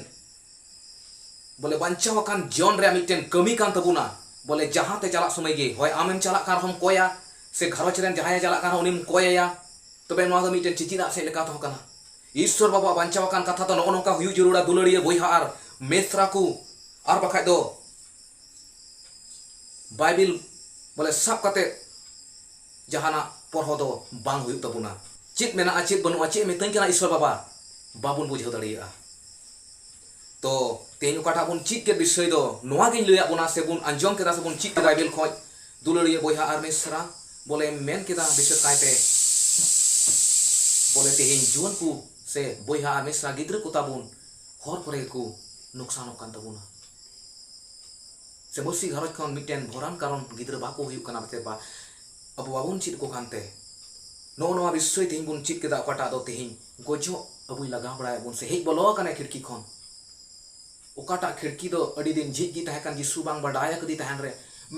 ᱵᱚᱞᱮ ᱵᱟᱧᱪᱟᱣ ᱟᱠᱟᱱ ᱡᱤᱭᱚᱱ ᱨᱮᱭᱟᱜ ᱢᱤᱫᱴᱮᱱ ᱠᱟᱹᱢᱤ ᱠᱟᱱ ᱛᱟᱵᱚᱱᱟ᱾ ᱵᱚᱞᱮ ᱡᱟᱦᱟᱸ ᱛᱮ ᱪᱟᱞᱟᱜ ᱥᱚᱢᱚᱭ ᱜᱮ ᱦᱚᱭ ᱟᱢᱮᱢ ᱪᱟᱞᱟᱜ ᱠᱟᱱ ᱨᱮᱦᱚᱸᱢ ᱠᱚᱭᱟ, ᱥᱮ ᱜᱷᱟᱨᱚᱸᱡᱽ ᱨᱮᱱ ᱡᱟᱦᱟᱸᱭᱮ ᱪᱟᱞᱟᱜ ᱠᱟᱱ ᱨᱮᱦᱚᱸ ᱩᱱᱤᱢ ᱠᱚᱭᱟᱭᱟ᱾ ᱛᱚᱵᱮ ᱱᱚᱣᱟ ᱫᱚ ᱢᱤᱫᱴᱮᱱ ᱪᱮᱪᱮᱫᱟᱜ ᱥᱮᱫ ᱞᱮᱠᱟ ᱛᱮᱦᱚᱸ ᱠᱟᱱᱟ᱾ ᱤᱥᱥᱚᱨ ᱵᱟᱵᱟᱣᱟᱜ ᱵᱟᱧᱪᱟᱣ ᱟᱠᱟᱱ ᱠᱟᱛᱷᱟ ᱫᱚ ᱱᱚᱜᱼᱚ ᱱᱚᱝᱠᱟ ᱦᱩᱭᱩᱜ ᱡᱟᱹᱨᱩᱲᱟ, ᱫᱩᱞᱟᱹᱲᱤᱭᱟᱹ ᱵᱚᱭᱦᱟ ᱟᱨ ᱢᱤᱥᱨᱟ ᱠᱚ, ᱟᱨ ᱵᱟᱠᱷᱟᱡ ᱫᱚ ᱵᱟᱭᱵᱮᱞ ᱵᱚᱞᱮ ᱥᱟᱵ ᱠᱟᱛᱮ ᱡᱟᱦᱟᱱᱟᱜ ᱯᱚᱨᱦᱚ ᱫᱚ ᱵᱟᱝ ᱦᱩᱭᱩᱜ ᱛᱟᱵᱚᱱᱟ᱾ ᱪᱮᱫ ᱢᱮᱱᱟᱜᱼᱟ, ᱪᱮᱫ ᱵᱟᱹᱱᱩᱜᱼᱟ, ᱪᱮᱫ ᱮ ᱢᱤᱛᱟᱹᱧ ᱠᱟᱱᱟ ᱤᱥᱥᱚᱨ ᱵᱟᱵᱟ, ᱵᱟᱵᱚᱱ ᱵᱩᱡᱷᱟᱹᱣ ᱫᱟᱲᱮᱭᱟᱜᱼᱟ᱾ ᱛᱚ ᱛᱮᱦᱮᱧ ᱚᱠᱟᱴᱟᱜ ᱵᱚᱱ ᱪᱮᱫ ᱠᱮᱫ ᱵᱤᱥᱚᱭ ᱫᱚ ᱱᱚᱣᱟ ᱜᱤᱧ ᱞᱟᱹᱭᱟᱫ ᱵᱚᱱᱟ, ᱥᱮᱵᱚᱱ ᱟᱸᱡᱚᱢ ᱠᱮᱫᱟ, ᱥᱮᱵᱚᱱ ᱪᱮᱫ ᱠᱮᱫᱟ ᱵᱟᱭᱵᱮᱞ ᱠᱷᱚᱡ, ᱫᱩᱞᱟᱹᱲᱤᱭᱟᱹ ᱵᱚᱭᱦᱟ ᱟᱨ ᱢᱤᱥᱨᱟ ᱵᱚᱞᱮ ᱢᱮᱱ ᱠᱮᱫᱟ ᱵᱤᱥᱮᱥ ᱠᱟᱭᱛᱮ ᱵᱚᱞᱮ ᱛᱮᱦᱮᱧ ᱡᱩᱣᱟᱹᱱ ᱠᱚ ᱥᱮ ᱵᱚᱭᱦᱟ ᱟᱨ ᱢᱤᱥᱨᱟ ᱜᱤᱫᱽᱨᱟᱹ ᱠᱚ ᱛᱟᱵᱚᱱ ᱦᱚᱨ ᱠᱚᱨᱮ ᱜᱮᱠᱚ ᱱᱩᱠᱥᱟᱱᱚᱜ ᱠᱟᱱ ᱛᱟᱵᱚᱱᱟ᱾ ᱥᱮ ᱢᱟᱹᱥᱤ ᱜᱷᱟᱨᱚᱸᱡᱽ ᱠᱷᱚᱱ ᱢᱤᱫᱴᱮᱱ ᱵᱷᱚᱨᱟᱱ ᱠᱟᱨᱚᱱ ᱜᱤᱫᱽᱨᱟᱹ ᱵᱟᱠᱚ ᱦᱩᱭᱩᱜ ᱠᱟᱱᱟ ᱢᱮᱱᱛᱮ ᱵᱟ-, ᱟᱵᱚ ᱵᱟᱵᱚᱱ ᱪᱮᱫ ᱟᱠᱚ ᱠᱟᱱᱛᱮ᱾ ᱱᱚᱜᱼᱚ ᱱᱚᱣᱟ ᱵᱤᱥᱚᱭ ᱛᱮᱦᱮᱧ ᱵᱚᱱ ᱪᱮᱫ ᱠᱮᱫᱟ, ᱚᱠᱟᱴᱟᱜ ᱫᱚ ᱛᱮᱦᱮᱧ ᱜᱚᱡᱚᱜ ᱟᱵᱚᱭ ᱞᱟᱜᱟᱣ ᱵᱟᱲᱟᱭᱮᱫ ᱵᱚᱱ ᱥᱮ ᱦᱮᱡ ᱵᱚᱞᱚ ᱟᱠᱟᱱᱟᱭ ᱠᱷᱤᱲᱠᱤ ᱠᱷᱚᱱ᱾ ᱚᱠᱟᱴᱟᱜ ᱠᱷᱤᱲᱠᱤ ᱫᱚ ᱟᱹᱰᱤ ᱫᱤᱱ ᱡᱷᱤᱡ ᱜᱮ ᱛᱟᱦᱮᱸ ᱠᱟᱱ, ᱡᱤᱥᱩ ᱵᱟᱝ ᱵᱟᱰᱟᱭ ᱟᱠᱟᱫᱮ ᱛᱟᱦᱮᱱ ᱨᱮ,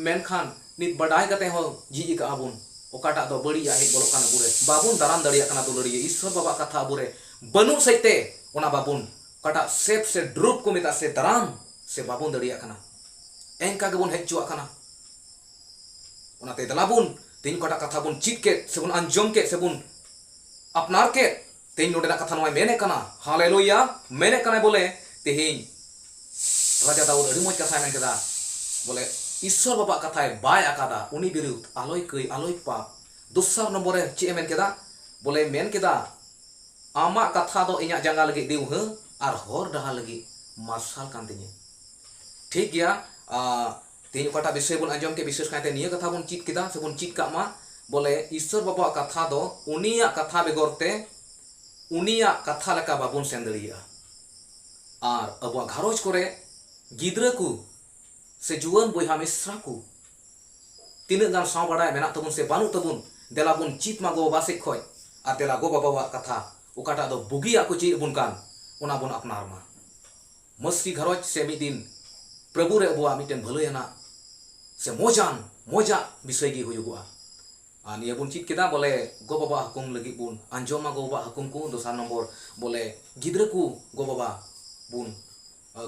ᱢᱮᱱᱠᱷᱟᱱ ᱱᱤᱛ ᱵᱟᱰᱟᱭ ᱠᱟᱛᱮ ᱦᱚᱸ ᱡᱷᱤᱡ ᱟᱠᱟᱫᱼᱟ ᱵᱚᱱ᱾ ᱚᱠᱟᱴᱟᱜ ᱫᱚ ᱵᱟᱹᱲᱤᱡᱟᱜ ᱦᱮᱡ ᱵᱚᱞᱚᱜ ᱠᱟᱱ ᱟᱵᱚᱨᱮ, ᱵᱟᱵᱚᱱ ᱫᱟᱨᱟᱢ ᱫᱟᱲᱮᱭᱟᱜ ᱠᱟᱱᱟ ᱫᱩᱞᱟᱹᱲᱤᱭᱟᱹ ᱤᱥᱥᱚᱨ ᱵᱟᱵᱟᱣᱟᱜ ᱠᱟᱛᱷᱟ ᱟᱵᱚᱨᱮ ᱵᱟᱹᱱᱩᱜ ᱥᱮᱫ ᱛᱮ, ᱚᱱᱟ ᱵᱟᱵᱚᱱ, ᱚᱠᱟᱴᱟᱜ ᱥᱮᱯ ᱥᱮ ᱰᱨᱩᱯ ᱠᱚ ᱢᱮᱛᱟᱜ ᱥᱮ ᱫᱟᱨᱟᱢ ᱥᱮ ᱵᱟᱵᱚᱱ ᱫᱟᱲᱮᱭᱟᱜ ᱠᱟᱱᱟ, ᱮᱱᱠᱟ ᱜᱮᱵᱚᱱ ᱦᱮᱡ ᱦᱚᱪᱚᱣᱟᱜ ᱠᱟᱱᱟ᱾ ᱚᱱᱟᱛᱮ ᱫᱮᱞᱟ ᱵᱚᱱ ᱛᱮᱦᱮᱧ ᱚᱠᱟᱴᱟᱜ ᱠᱟᱛᱷᱟ ᱵᱚᱱ ᱪᱮᱫ ᱠᱮᱫ ᱥᱮᱵᱚᱱ ᱟᱸᱡᱚᱢ ᱠᱮᱫ ᱥᱮᱵᱚᱱ ᱟᱯᱱᱟᱨ ᱠᱮᱫ, ᱛᱮᱦᱮᱧ ᱱᱚᱰᱮᱱᱟᱜ ᱠᱟᱛᱷᱟ ᱱᱚᱣᱟᱭ ᱢᱮᱱᱮᱫ ᱠᱟᱱᱟ, ᱦᱟᱞᱮᱞᱩᱭᱟ, ᱢᱮᱱᱮᱫ ᱠᱟᱱᱟᱭ ᱵᱚᱞᱮ ᱛᱮᱦᱮᱧ ᱨᱟᱡᱟ ᱫᱟᱣᱩᱫ ᱟᱹᱰᱤ ᱢᱚᱡᱽ ᱠᱟᱛᱷᱟᱭ ᱢᱮᱱ ᱠᱮᱫᱟ, ᱵᱚᱞᱮ ᱤᱥᱥᱚᱨ ᱵᱟᱵᱟᱣᱟᱜ ᱠᱟᱛᱷᱟᱭ ᱵᱟᱭ ᱟᱠᱟᱫᱟ, ᱩᱱᱤ ᱵᱤᱨᱩᱫᱷ ᱟᱞᱚᱭ ᱠᱟᱹᱭ, ᱟᱞᱚᱭ ᱯᱟᱯ᱾ ᱫᱚᱥᱟᱨ ᱱᱚᱢᱵᱚᱨ ᱨᱮ ᱪᱮᱫ ᱮ ᱢᱮᱱ ᱠᱮᱫᱟ? ᱵᱚᱞᱮ ᱢᱮᱱ ᱠᱮᱫᱟ, ᱟᱢᱟᱜ ᱠᱟᱛᱷᱟ ᱫᱚ ᱤᱧᱟᱜ ᱡᱟᱸᱜᱟ ᱞᱟᱹᱜᱤᱫ ᱫᱤᱣᱦᱟᱹ ᱟᱨ ᱦᱚᱨ ᱰᱟᱦᱟᱨ ᱞᱟᱹᱜᱤᱫ ᱢᱟᱨᱥᱟᱞ ᱠᱟᱱ ᱛᱤᱧᱟᱹ᱾ ᱴᱷᱤᱠ ᱜᱮᱭᱟ, ᱟ, ᱛᱮᱦᱮᱧ ᱚᱠᱟᱴᱟᱜ ᱵᱤᱥᱚᱭ ᱵᱚᱱ ᱟᱸᱡᱚᱢ ᱠᱮᱫ, ᱵᱤᱥᱮᱥ ᱠᱟᱭᱛᱮ ᱱᱤᱭᱟᱹ ᱠᱟᱛᱷᱟ ᱵᱚᱱ ᱪᱮᱫ ᱠᱮᱫᱟ ᱥᱮᱵᱚᱱ ᱪᱮᱫ ᱠᱟᱜ ᱢᱟ, ᱵᱚᱞᱮ ᱤᱥᱥᱚᱨ ᱵᱟᱵᱟᱣᱟᱜ ᱠᱟᱛᱷᱟ ᱫᱚ ᱩᱱᱤᱭᱟᱜ ᱠᱟᱛᱷᱟ ᱵᱮᱜᱚᱨ ᱛᱮ, ᱩᱱᱤᱭᱟᱜ ᱠᱟᱛᱷᱟ ᱞᱮᱠᱟ ᱵᱟᱵᱚᱱ ᱥᱮᱱ ᱫᱟᱲᱮᱭᱟᱜᱼᱟ᱾ ᱟᱨ ᱟᱵᱚᱣᱟᱜ ᱜᱷᱟᱨᱚᱸᱡᱽ ᱠᱚᱨᱮ ᱜᱤᱫᱽᱨᱟᱹ ᱠᱚ ᱥᱮ ᱡᱩᱣᱟᱹᱱ ᱵᱚᱭᱦᱟ ᱢᱤᱥᱨᱟ ᱠᱚ ᱛᱤᱱᱟᱹᱜ ᱜᱟᱱ ᱥᱟᱶ ᱵᱟᱲᱟᱭ ᱢᱮᱱᱟᱜ ᱛᱟᱵᱚᱱ ᱥᱮ ᱵᱟᱹᱱᱩᱜ ᱛᱟᱵᱚᱱ, ᱫᱮᱞᱟ ᱵᱚᱱ ᱪᱮᱫ ᱢᱟ ᱜᱚ ᱵᱟᱵᱟ ᱥᱮᱫ ᱠᱷᱚᱡ, ᱟᱨ ᱫᱮᱞᱟ ᱜᱚ ᱵᱟᱵᱟᱣᱟᱜ ᱠᱟᱛᱷᱟ ᱚᱠᱟᱴᱟᱜ ᱫᱚ ᱵᱩᱜᱤᱭᱟᱜ ᱠᱚ ᱪᱮᱫ ᱟᱵᱚᱱ ᱠᱟᱱ, ᱚᱱᱟ ᱵᱚᱱ ᱟᱯᱱᱟᱨ ᱢᱟ᱾ ᱢᱟᱹᱥᱨᱤ ᱜᱷᱟᱨᱚᱸᱡᱽ ᱥᱮ ᱢᱤᱫ ᱫᱤᱱ ᱯᱨᱚᱵᱷᱩ ᱨᱮ ᱟᱵᱚᱣᱟᱜ ᱢᱤᱫᱴᱮᱱ ᱵᱷᱟᱹᱞᱟᱹᱭ ᱟᱱᱟᱜ ᱥᱮ ᱢᱚᱡᱟᱱ, ᱢᱚᱡᱟᱜ ᱵᱤᱥᱚᱭ ᱜᱮ ᱦᱩᱭᱩᱜᱚᱜᱼᱟ᱾ ᱟᱨ ᱱᱤᱭᱟᱹ ᱵᱚᱱ ᱪᱮᱫ ᱠᱮᱫᱟ ᱵᱚᱞᱮ ᱜᱚ ᱵᱟᱵᱟ ᱦᱩᱠᱩᱢ ᱞᱟᱹᱜᱤᱫ ᱵᱚᱱ ᱟᱸᱡᱚᱢᱟ ᱜᱚ ᱵᱟᱵᱟ ᱦᱩᱠᱩᱢ ᱠᱚ᱾ ᱫᱚᱥᱟᱨ ᱱᱚᱢᱵᱚᱨ ᱵᱚᱞᱮ ᱜᱤᱫᱽᱨᱟᱹ ᱠᱚ ᱜᱚ ᱵᱟᱵᱟ ᱵᱚᱱ,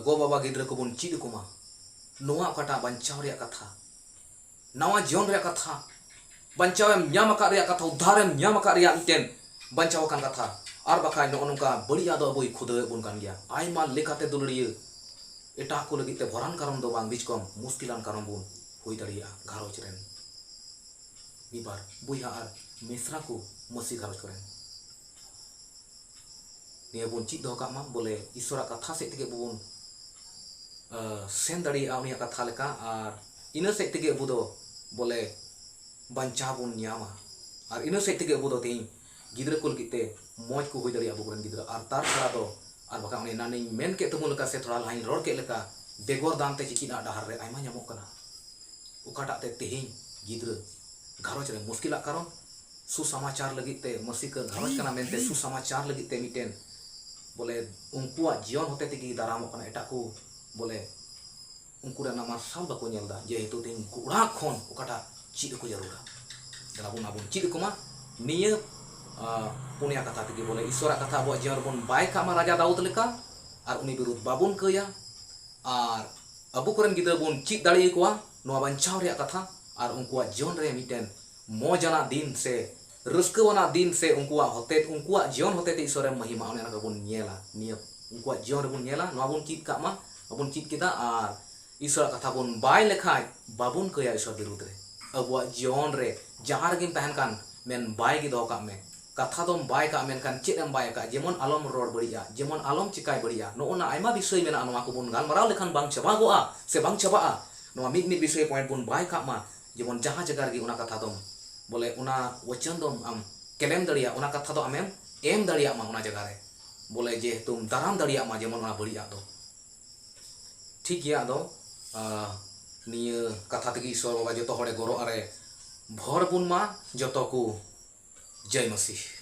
ᱜᱚ ᱵᱟᱵᱟ ᱜᱤᱫᱽᱨᱟᱹ ᱠᱚᱵᱚᱱ ᱪᱮᱫ ᱟᱠᱚ ᱢᱟ᱾ ᱱᱚᱣᱟ ᱚᱠᱟᱴᱟᱜ ᱵᱟᱧᱪᱟᱣ ᱨᱮᱭᱟᱜ ᱠᱟᱛᱷᱟ, ᱱᱟᱣᱟ ᱡᱤᱭᱚᱱ ᱨᱮᱭᱟᱜ ᱠᱟᱛᱷᱟ, ᱵᱟᱧᱪᱟᱣ ᱮᱢ ᱧᱟᱢ ᱟᱠᱟᱫ ᱨᱮᱭᱟᱜ ᱠᱟᱛᱷᱟ, ᱩᱫᱽᱫᱷᱟᱨ ᱮᱢ ᱧᱟᱢ ᱟᱠᱟᱫ ᱨᱮᱭᱟᱜ ᱢᱤᱫᱴᱮᱱ ᱵᱟᱧᱪᱟᱣ ᱟᱠᱟᱱ ᱠᱟᱛᱷᱟ᱾ ᱟᱨ ᱵᱟᱠᱷᱟᱡ ᱱᱚᱜᱼᱚ ᱱᱚᱝᱠᱟ ᱵᱟᱹᱲᱤᱡᱟᱜ ᱫᱚ ᱟᱵᱚᱭ ᱠᱷᱩᱫᱟᱹᱣᱮᱫ ᱵᱚᱱ ᱠᱟᱱ ᱜᱮᱭᱟ᱾ ᱟᱭᱢᱟ ᱞᱮᱠᱟᱛᱮ ᱫᱩᱞᱟᱹᱲᱤᱭᱟᱹ ᱮᱴᱟᱜ ᱠᱚ ᱞᱟᱹᱜᱤᱫ ᱛᱮ ᱵᱷᱚᱨᱟᱱ ᱠᱟᱨᱚᱱ ᱫᱚ ᱵᱟᱝ, ᱵᱤᱪᱠᱚᱢ ᱢᱩᱥᱠᱤᱞᱟᱱ ᱠᱟᱨᱚᱱ ᱵᱚᱱ ᱦᱩᱭ ᱫᱟᱲᱮᱭᱟᱜᱼᱟ ᱜᱷᱟᱨᱚᱸᱡᱽ ᱨᱮᱱ ᱢᱤᱫ ᱵᱟᱨ ᱵᱚᱭᱦᱟ ᱟᱨ ᱢᱤᱥᱨᱟ ᱠᱚ ᱢᱟᱹᱥᱤ ᱜᱷᱟᱨᱚᱸᱡᱽ ᱠᱚᱨᱮᱱ᱾ ᱱᱤᱭᱟᱹ ᱵᱚᱱ ᱪᱮᱫ ᱫᱚᱦᱚ ᱠᱟᱜ ᱢᱟ, ᱵᱚᱞᱮ ᱤᱥᱥᱚᱨᱟᱜ ᱠᱟᱛᱷᱟ ᱥᱮᱫ ᱛᱮᱜᱮ ᱟᱵᱚ ᱵᱚᱱ, ᱟ, ᱥᱮᱱ ᱫᱟᱲᱮᱭᱟᱜᱼᱟ ᱩᱱᱤᱭᱟᱜ ᱠᱟᱛᱷᱟ ᱞᱮᱠᱟ, ᱟᱨ ᱤᱱᱟᱹ ᱥᱮᱫ ᱛᱮᱜᱮ ᱟᱵᱚ ᱫᱚ ᱵᱚᱞᱮ ᱵᱟᱧᱪᱟᱣ ᱵᱚᱱ ᱧᱟᱢᱟ᱾ ᱟᱨ ᱤᱱᱟᱹ ᱥᱮᱫ ᱛᱮᱜᱮ ᱟᱵᱚ ᱫᱚ ᱛᱮᱦᱮᱧ ᱜᱤᱫᱽᱨᱟᱹ ᱠᱚ ᱞᱟᱹᱜᱤᱫ ᱛᱮ ᱢᱚᱡᱽ ᱠᱚ ᱦᱩᱭ ᱫᱟᱲᱮᱭᱟᱜᱼᱟ ᱟᱵᱚ ᱠᱚᱨᱮᱱ ᱜᱤᱫᱽᱨᱟᱹ᱾ ᱟᱨ ᱛᱟᱨ ᱪᱷᱟᱲᱟ ᱫᱚ, ᱟᱨ ᱵᱟᱠᱷᱟᱱ ᱚᱱᱮ ᱮᱱᱟᱱᱤᱧ ᱢᱮᱱ ᱠᱮᱫ ᱛᱟᱵᱚᱱ ᱞᱮᱠᱟ ᱥᱮ ᱛᱷᱚᱲᱟ ᱞᱟᱦᱟᱧ ᱨᱚᱲ ᱠᱮᱫ ᱞᱮᱠᱟ, ᱵᱮᱜᱚᱨ ᱫᱟᱱ ᱛᱮ ᱪᱮᱪᱮᱫ ᱟᱜ ᱰᱟᱦᱟᱨ ᱨᱮ ᱟᱭᱢᱟ ᱧᱟᱢᱚᱜ ᱠᱟᱱᱟ᱾ ᱚᱠᱟᱴᱟᱜ ᱛᱮ ᱛᱮᱦᱮᱧ ᱜᱤᱫᱽᱨᱟᱹ ᱜᱷᱟᱨᱚᱸᱡᱽ ᱨᱮ ᱢᱩᱥᱠᱤᱞᱟᱜ ᱠᱟᱨᱚᱱ, ᱥᱩᱥᱟᱢᱟᱪᱟᱨ ᱞᱟᱹᱜᱤᱫ ᱛᱮ, ᱢᱟᱹᱥᱤᱠᱟᱹ ᱜᱷᱟᱨᱚᱸᱡᱽ ᱠᱟᱱᱟ ᱢᱮᱱᱛᱮ ᱥᱩᱥᱟᱢᱟᱪᱟᱨ ᱞᱟᱹᱜᱤᱫ ᱛᱮ ᱢᱤᱫᱴᱮᱱ ᱵᱚᱞᱮ ᱩᱱᱠᱩᱣᱟᱜ ᱡᱤᱭᱚᱱ ᱦᱚᱛᱮ ᱛᱮᱜᱮ ᱫᱟᱨᱟᱢᱚᱜ ᱠᱟᱱᱟ ᱮᱴᱟᱜ ᱠᱚ, ᱵᱚᱞᱮ ᱩᱱᱠᱩ ᱨᱮᱱᱟᱜ ᱢᱟᱨᱥᱟᱞ ᱵᱟᱠᱚ ᱧᱮᱞ ᱮᱫᱟ, ᱡᱮᱦᱮᱛᱩ ᱛᱮᱦᱮᱧ ᱩᱱᱠᱩ ᱚᱲᱟᱜ ᱠᱷᱚᱱ ᱚᱠᱟᱴᱟᱜ ᱪᱮᱫ ᱠᱚ ᱡᱟᱹᱨᱩᱲᱟ᱾ ᱟᱵᱚᱱ ᱟᱵᱚᱱ ᱪᱮᱫ ᱟᱠᱚ ᱢᱟ᱾ ᱱᱤᱭᱟᱹ ᱟᱨ, ᱯᱩᱱᱭᱟ ᱠᱟᱛᱷᱟ ᱛᱮᱜᱮ ᱵᱚᱞᱮ ᱤᱥᱚᱨᱟᱜ ᱠᱟᱛᱷᱟ ᱟᱵᱚᱣᱟᱜ ᱡᱤᱭᱚᱱ ᱨᱮᱵᱚᱱ ᱵᱟᱭ ᱠᱟᱜ ᱢᱟ ᱨᱟᱡᱟ ᱫᱟᱣᱩᱫ ᱞᱮᱠᱟ, ᱟᱨ ᱩᱱᱤ ᱵᱤᱨᱩᱫᱷ ᱵᱟᱵᱚᱱ ᱠᱟᱹᱭᱟ᱾ ᱟᱨ ᱟᱵᱚ ᱠᱚᱨᱮᱱ ᱜᱤᱫᱽᱨᱟᱹ ᱵᱚᱱ ᱪᱮᱫ ᱫᱟᱲᱮ ᱟᱠᱚᱣᱟ ᱱᱚᱣᱟ ᱵᱟᱧᱪᱟᱣ ᱨᱮᱭᱟᱜ ᱠᱟᱛᱷᱟ, ᱟᱨ ᱩᱱᱠᱩᱣᱟᱜ ᱡᱤᱭᱚᱱ ᱨᱮ ᱢᱤᱫᱴᱮᱱ ᱢᱚᱡᱽ ᱟᱱᱟᱜ ᱫᱤᱱ ᱥᱮ ᱨᱟᱹᱥᱠᱟᱹ ᱟᱱᱟᱜ ᱫᱤᱱ ᱥᱮ ᱩᱱᱠᱩᱣᱟᱜ ᱦᱚᱛᱮ, ᱩᱱᱠᱩᱣᱟᱜ ᱡᱤᱭᱚᱱ ᱦᱚᱛᱮ ᱛᱮ ᱤᱥᱚᱨᱮᱢ ᱢᱟᱹᱦᱤᱢᱟ, ᱚᱱᱮ ᱚᱱᱟ ᱠᱚᱵᱚᱱ ᱧᱮᱞᱟ᱾ ᱱᱤᱭᱟᱹ ᱩᱱᱠᱩᱣᱟᱜ ᱡᱤᱭᱚᱱ ᱨᱮᱵᱚᱱ ᱧᱮᱞᱟ, ᱱᱚᱣᱟ ᱵᱚᱱ ᱪᱮᱫ ᱠᱟᱜ ᱢᱟ, ᱵᱟᱵᱚᱱ ᱪᱮᱫ ᱠᱮᱫᱟ᱾ ᱟᱨ ᱤᱥᱚᱨᱟᱜ ᱠᱟᱛᱷᱟ ᱵᱚᱱ ᱵᱟᱭ ᱞᱮᱠᱷᱟᱡ ᱵᱟᱵᱚᱱ ᱠᱟᱹᱭᱟ ᱤᱥᱚᱨ ᱵᱤᱨᱩᱫᱷ ᱨᱮ᱾ ᱟᱵᱚᱣᱟᱜ ᱡᱤᱭᱚᱱ ᱨᱮ ᱡᱟᱦᱟᱸ ᱨᱮᱜᱮᱢ ᱛᱟᱦᱮᱱ ᱠᱟᱱ, ᱢᱮᱱ ᱵᱟᱭ ᱜᱮ ᱫᱚᱦᱚ ᱠᱟᱜ ᱢᱮ᱾ ᱠᱟᱛᱷᱟ ᱫᱚᱢ ᱵᱟᱭ ᱠᱟᱜ, ᱢᱮᱱᱠᱷᱟᱱ ᱪᱮᱫ ᱮᱢ ᱵᱟᱭ ᱟᱠᱟᱫ? ᱡᱮᱢᱚᱱ ᱟᱞᱚᱢ ᱨᱚᱲ ᱵᱟᱹᱲᱤᱡᱼᱟ, ᱡᱮᱢᱚᱱ ᱟᱞᱚᱢ ᱪᱤᱠᱟᱭ ᱵᱟᱹᱲᱤᱡᱼᱟ᱾ ᱱᱚᱜᱼᱚ ᱱᱟ ᱟᱭᱢᱟ ᱵᱤᱥᱚᱭ ᱢᱮᱱᱟᱜᱼᱟ, ᱱᱚᱣᱟ ᱠᱚᱵᱚᱱ ᱜᱟᱞᱢᱟᱨᱟᱣ ᱞᱮᱠᱷᱟᱱ ᱵᱟᱝ ᱪᱟᱵᱟᱜᱚᱜᱼᱟ ᱥᱮ ᱵᱟᱝ ᱪᱟᱵᱟᱜᱼᱟ᱾ ᱱᱚᱣᱟ ᱢᱤᱫ ᱢᱤᱫ ᱵᱤᱥᱚᱭ point ᱵᱚᱱ ᱵᱟᱭ ᱠᱟᱜ ᱢᱟ, ᱡᱮᱢᱚᱱ ᱡᱟᱦᱟᱸ ᱡᱟᱭᱜᱟ ᱨᱮᱜᱮ ᱚᱱᱟ ᱠᱟᱛᱷᱟ ᱫᱚᱢ, ᱵᱚᱞᱮ ᱚᱱᱟ ᱣᱚᱪᱚᱱ ᱫᱚᱢ ᱟᱢ ᱠᱮᱞᱮᱢ ᱫᱟᱲᱮᱭᱟᱜ, ᱚᱱᱟ ᱠᱟᱛᱷᱟ ᱫᱚ ᱟᱢᱮᱢ ᱮᱢ ᱫᱟᱲᱮᱭᱟᱜ ᱢᱟ ᱚᱱᱟ ᱡᱟᱭᱜᱟ ᱨᱮ, ᱵᱚᱞᱮ ᱡᱮᱦᱮᱛᱩᱢ ᱫᱟᱨᱟᱢ ᱫᱟᱲᱮᱭᱟᱜ ᱢᱟ ᱡᱮᱢᱚᱱ ᱚᱱᱟ ᱵᱟᱹᱲᱤᱡᱟᱜ ᱫᱚ᱾ ᱴᱷᱤᱠ ᱜᱮᱭᱟ, ᱟᱫᱚ ᱟᱸ, ᱱᱤᱭᱟᱹ ᱠᱟᱛᱷᱟ ᱛᱮᱜᱮ ᱤᱥᱚᱨ ᱵᱟᱵᱟ ᱡᱚᱛᱚ ᱦᱚᱲᱮ ᱜᱚᱨᱚᱜ ᱟᱨᱮ ᱵᱷᱚᱨ ᱵᱚᱱ ᱢᱟ ᱡᱚᱛᱚ ᱠᱚ᱾ ᱡᱚᱭ ᱢᱟᱥᱤᱦ᱾